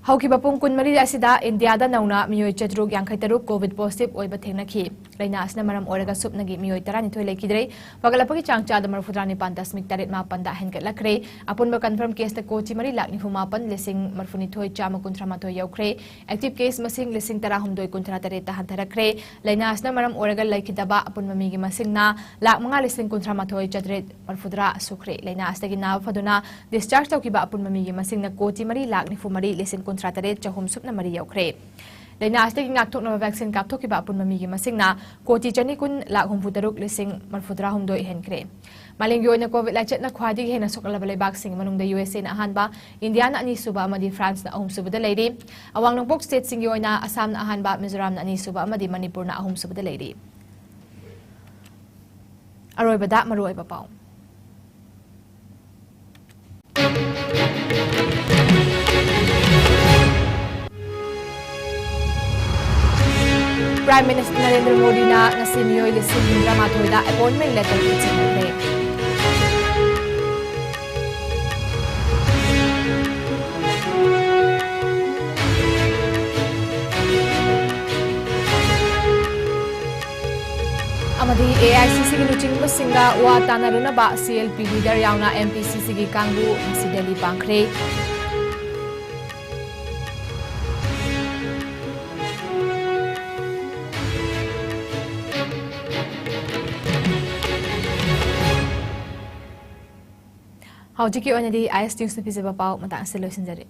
ꯍꯧꯈꯤꯕ ꯄꯨꯡ ꯀꯨꯟꯃꯔꯤ ꯑꯁꯤꯗ ꯏꯟꯗꯤꯌꯥꯗ ꯅꯧꯅ ꯃꯤꯑꯣꯏ ꯆꯥꯇ꯭ꯔꯨꯛ ꯌꯥꯡꯈꯩ ꯇꯔꯨꯛ ꯀꯣꯚꯤꯗ ꯄꯣꯖꯤꯇꯤꯚ ꯑꯣꯏꯕ ꯊꯦꯡꯅꯈꯤ꯫ ꯂꯥꯏꯅꯥ ꯑꯁꯤꯅ ꯃꯔꯝ ꯑꯣꯏꯔꯒ ꯁꯨꯞꯅꯒꯤ ꯃꯤꯑꯣꯏ ꯇꯔꯥꯅꯤꯊꯣꯏ ꯂꯩꯈꯤꯗ꯭ꯔꯦ꯫ ꯐꯒꯠꯂꯛꯄꯒꯤ ꯆꯥꯡ ꯆꯥꯗ ꯃꯔꯤꯐꯨꯇꯔꯥ ꯅꯤꯄꯥꯟ ꯗꯁꯃꯤꯛ ꯇꯔꯦꯠ ꯃꯥꯄꯟꯗ ꯍꯦꯟꯒꯠꯂꯛꯈ꯭ꯔꯦ꯫ ꯑꯄꯨꯟꯕ ꯀꯟꯐꯔꯝ ꯀꯦꯁꯇ ꯀꯣꯇꯤ ꯃꯔꯤ ꯂꯥꯈ ꯅꯤꯐꯨ ꯃꯥꯄꯟ ꯂꯤꯁꯤꯡ ꯃꯔꯤꯐꯨꯅꯤꯊꯣꯏ ꯆꯥꯝꯃ ꯀꯨꯟꯊ꯭ꯔꯥ ꯃꯥꯊꯣꯏ ꯌꯧꯈ꯭ꯔꯦ꯫ ꯑꯦꯛꯇꯤꯚ ꯀꯦꯁ ꯃꯁꯤꯡ ꯂꯤꯁꯤꯡ ꯇꯔꯥꯍꯨꯝꯗꯣꯏ ꯀꯨꯟꯊ꯭ꯔꯥ ꯇꯔꯦꯠꯇ ꯍꯟꯊꯔꯛꯈ꯭ꯔꯦ꯫ ꯂꯥꯏꯅꯥ ꯑꯁꯤꯅ ꯃꯔꯝ ꯑꯣꯏꯔꯒ ꯂꯩꯈꯤꯗꯕ ꯑꯄꯨꯟꯕ ꯃꯤꯒꯤ ꯃꯁꯤꯡꯅ ꯂꯥꯈ ꯃꯉꯥ ꯂꯤꯁꯤꯡ ꯀꯨꯟꯊ꯭ꯔꯥ ꯃꯥꯊꯣꯏ ꯆꯥꯇ꯭ꯔꯦꯠ ꯃꯔꯤꯐꯨꯇꯔꯥ ꯁꯨꯈ꯭ꯔꯦ꯫ ꯂꯥꯏꯅꯥ ꯑꯁꯤꯗꯒꯤ ꯅꯥꯕ ꯐꯗꯨꯅ ꯗꯤꯁꯆꯥꯔꯖ ꯇꯧꯈꯤꯕ ꯑꯄꯨꯟꯕ ꯃꯤꯒꯤ ꯃꯁꯤꯡꯅ ꯀꯣꯇꯤ ꯃꯔꯤ ꯂꯥꯈ ꯅꯤꯐꯨ ꯃꯔꯤ ꯂꯤꯁꯤꯡ ꯀꯨꯟꯊ꯭ꯔꯥ ꯇꯔꯦꯠ ꯆꯍꯨꯝ ꯁꯨꯞꯅ ꯃꯔꯤ ꯌꯧꯈ꯭ꯔꯦ꯫ ꯂꯥꯏꯅꯥ ꯑꯁꯤꯗꯒꯤ ꯉꯥꯛꯊꯣꯛꯅꯕ ꯚꯦꯛꯁꯤꯟ ꯀꯥꯞꯊꯣꯛꯈꯤꯕ ꯑꯄꯨꯟꯕ ꯃꯤꯒꯤ ꯃꯁꯤꯡꯅ ꯀꯣꯇꯤ ꯆꯅꯤ ꯀꯨꯟ ꯂꯥꯈ ꯍꯨꯝꯐꯨ ꯇꯔꯨꯛ ꯂꯤꯁꯤꯡ ꯃꯔꯤꯐꯨꯇꯔꯥ ꯍꯨꯝꯗꯣꯏ ꯍꯦꯟꯈ꯭ꯔꯦ꯫ ꯃꯥꯂꯦꯝꯒꯤ ꯑꯣꯏꯅ ꯀꯣꯚꯤꯗ ꯂꯥꯏꯆꯠꯅ ꯈ꯭ꯋꯥꯏꯗꯒꯤ ꯍꯦꯟꯅ ꯁꯣꯛꯍꯜꯂꯕ ꯂꯩꯕꯥꯛꯁꯤꯡꯒꯤ ꯃꯅꯨꯡꯗ ꯌꯨ ꯑꯦꯁ ꯑꯦꯅ ꯑꯍꯥꯟꯕ, ꯏꯟꯗꯤꯌꯥꯅ ꯑꯅꯤꯁꯨꯕ ꯑꯃꯗꯤ ꯐ꯭ꯔꯥꯟꯁꯅ ꯑꯍꯨꯝꯁꯨꯕꯗ ꯂꯩꯔꯤ꯫ ꯑꯋꯥꯡ ꯅꯣꯡꯄꯣꯛ ꯁ꯭ꯇꯦꯠꯁꯤꯡꯒꯤ ꯑꯣꯏꯅ ꯑꯁꯥꯝꯅ ꯑꯍꯥꯟꯕ, ꯃꯤꯖꯣꯔꯥꯝꯅ ꯑꯅꯤꯁꯨꯕ ꯑꯃꯗꯤ ꯃꯅꯤꯄꯨꯔꯅ ꯑꯍꯨꯝꯁꯨꯕꯗ ꯂꯩꯔꯤ꯫ ꯑꯔꯣꯏꯕꯗ ꯃꯔꯨꯑꯣꯏꯕ ꯄꯥꯎ꯫ ꯄ꯭ꯔꯥꯏꯝ ꯃꯤꯅꯤꯁꯇꯔ ꯅꯔꯦꯟꯗ꯭ꯔ ꯃꯣꯗꯤꯅ ꯉꯁꯤ ꯃꯤꯑꯣꯏ ꯂꯤꯁꯤꯡ ꯍꯨꯝꯗ꯭ꯔꯥ ꯃꯥꯊꯣꯏꯗ ꯑꯦꯄꯣꯏꯟꯃꯦꯟ ꯂꯦꯇꯔ ꯄꯤꯁꯤꯟꯈ꯭ꯔꯦ꯫ ꯑꯃꯗꯤ ꯑꯦ ꯑꯥꯏ ꯁꯤ ꯁꯤꯒꯤ ꯂꯨꯆꯤꯡꯕꯁꯤꯡꯒ ꯋꯥ ꯇꯥꯅꯔꯨꯅꯕ ꯁꯤ ꯑꯦꯜ ꯄꯤ ꯂꯤꯗꯔ ꯌꯥꯎꯅ ꯑꯦꯝ ꯄꯤ ꯁꯤ ꯁꯤꯒꯤ ꯀꯥꯡꯕꯨ ꯉꯁꯤ ꯗꯦꯜꯂꯤ ꯄꯥꯡꯈ꯭ꯔꯦ꯫ ꯍꯧꯖꯤꯛꯀꯤ ꯑꯣꯏꯅꯗꯤ ꯑꯥꯏ ꯑꯦꯁ ꯅ꯭ꯌꯨꯁꯅ ꯄꯤꯖꯕ ꯄꯥꯎ ꯃꯇꯥꯡ ꯑꯁꯤꯗ ꯂꯣꯏꯁꯤꯟꯖꯔꯦ꯫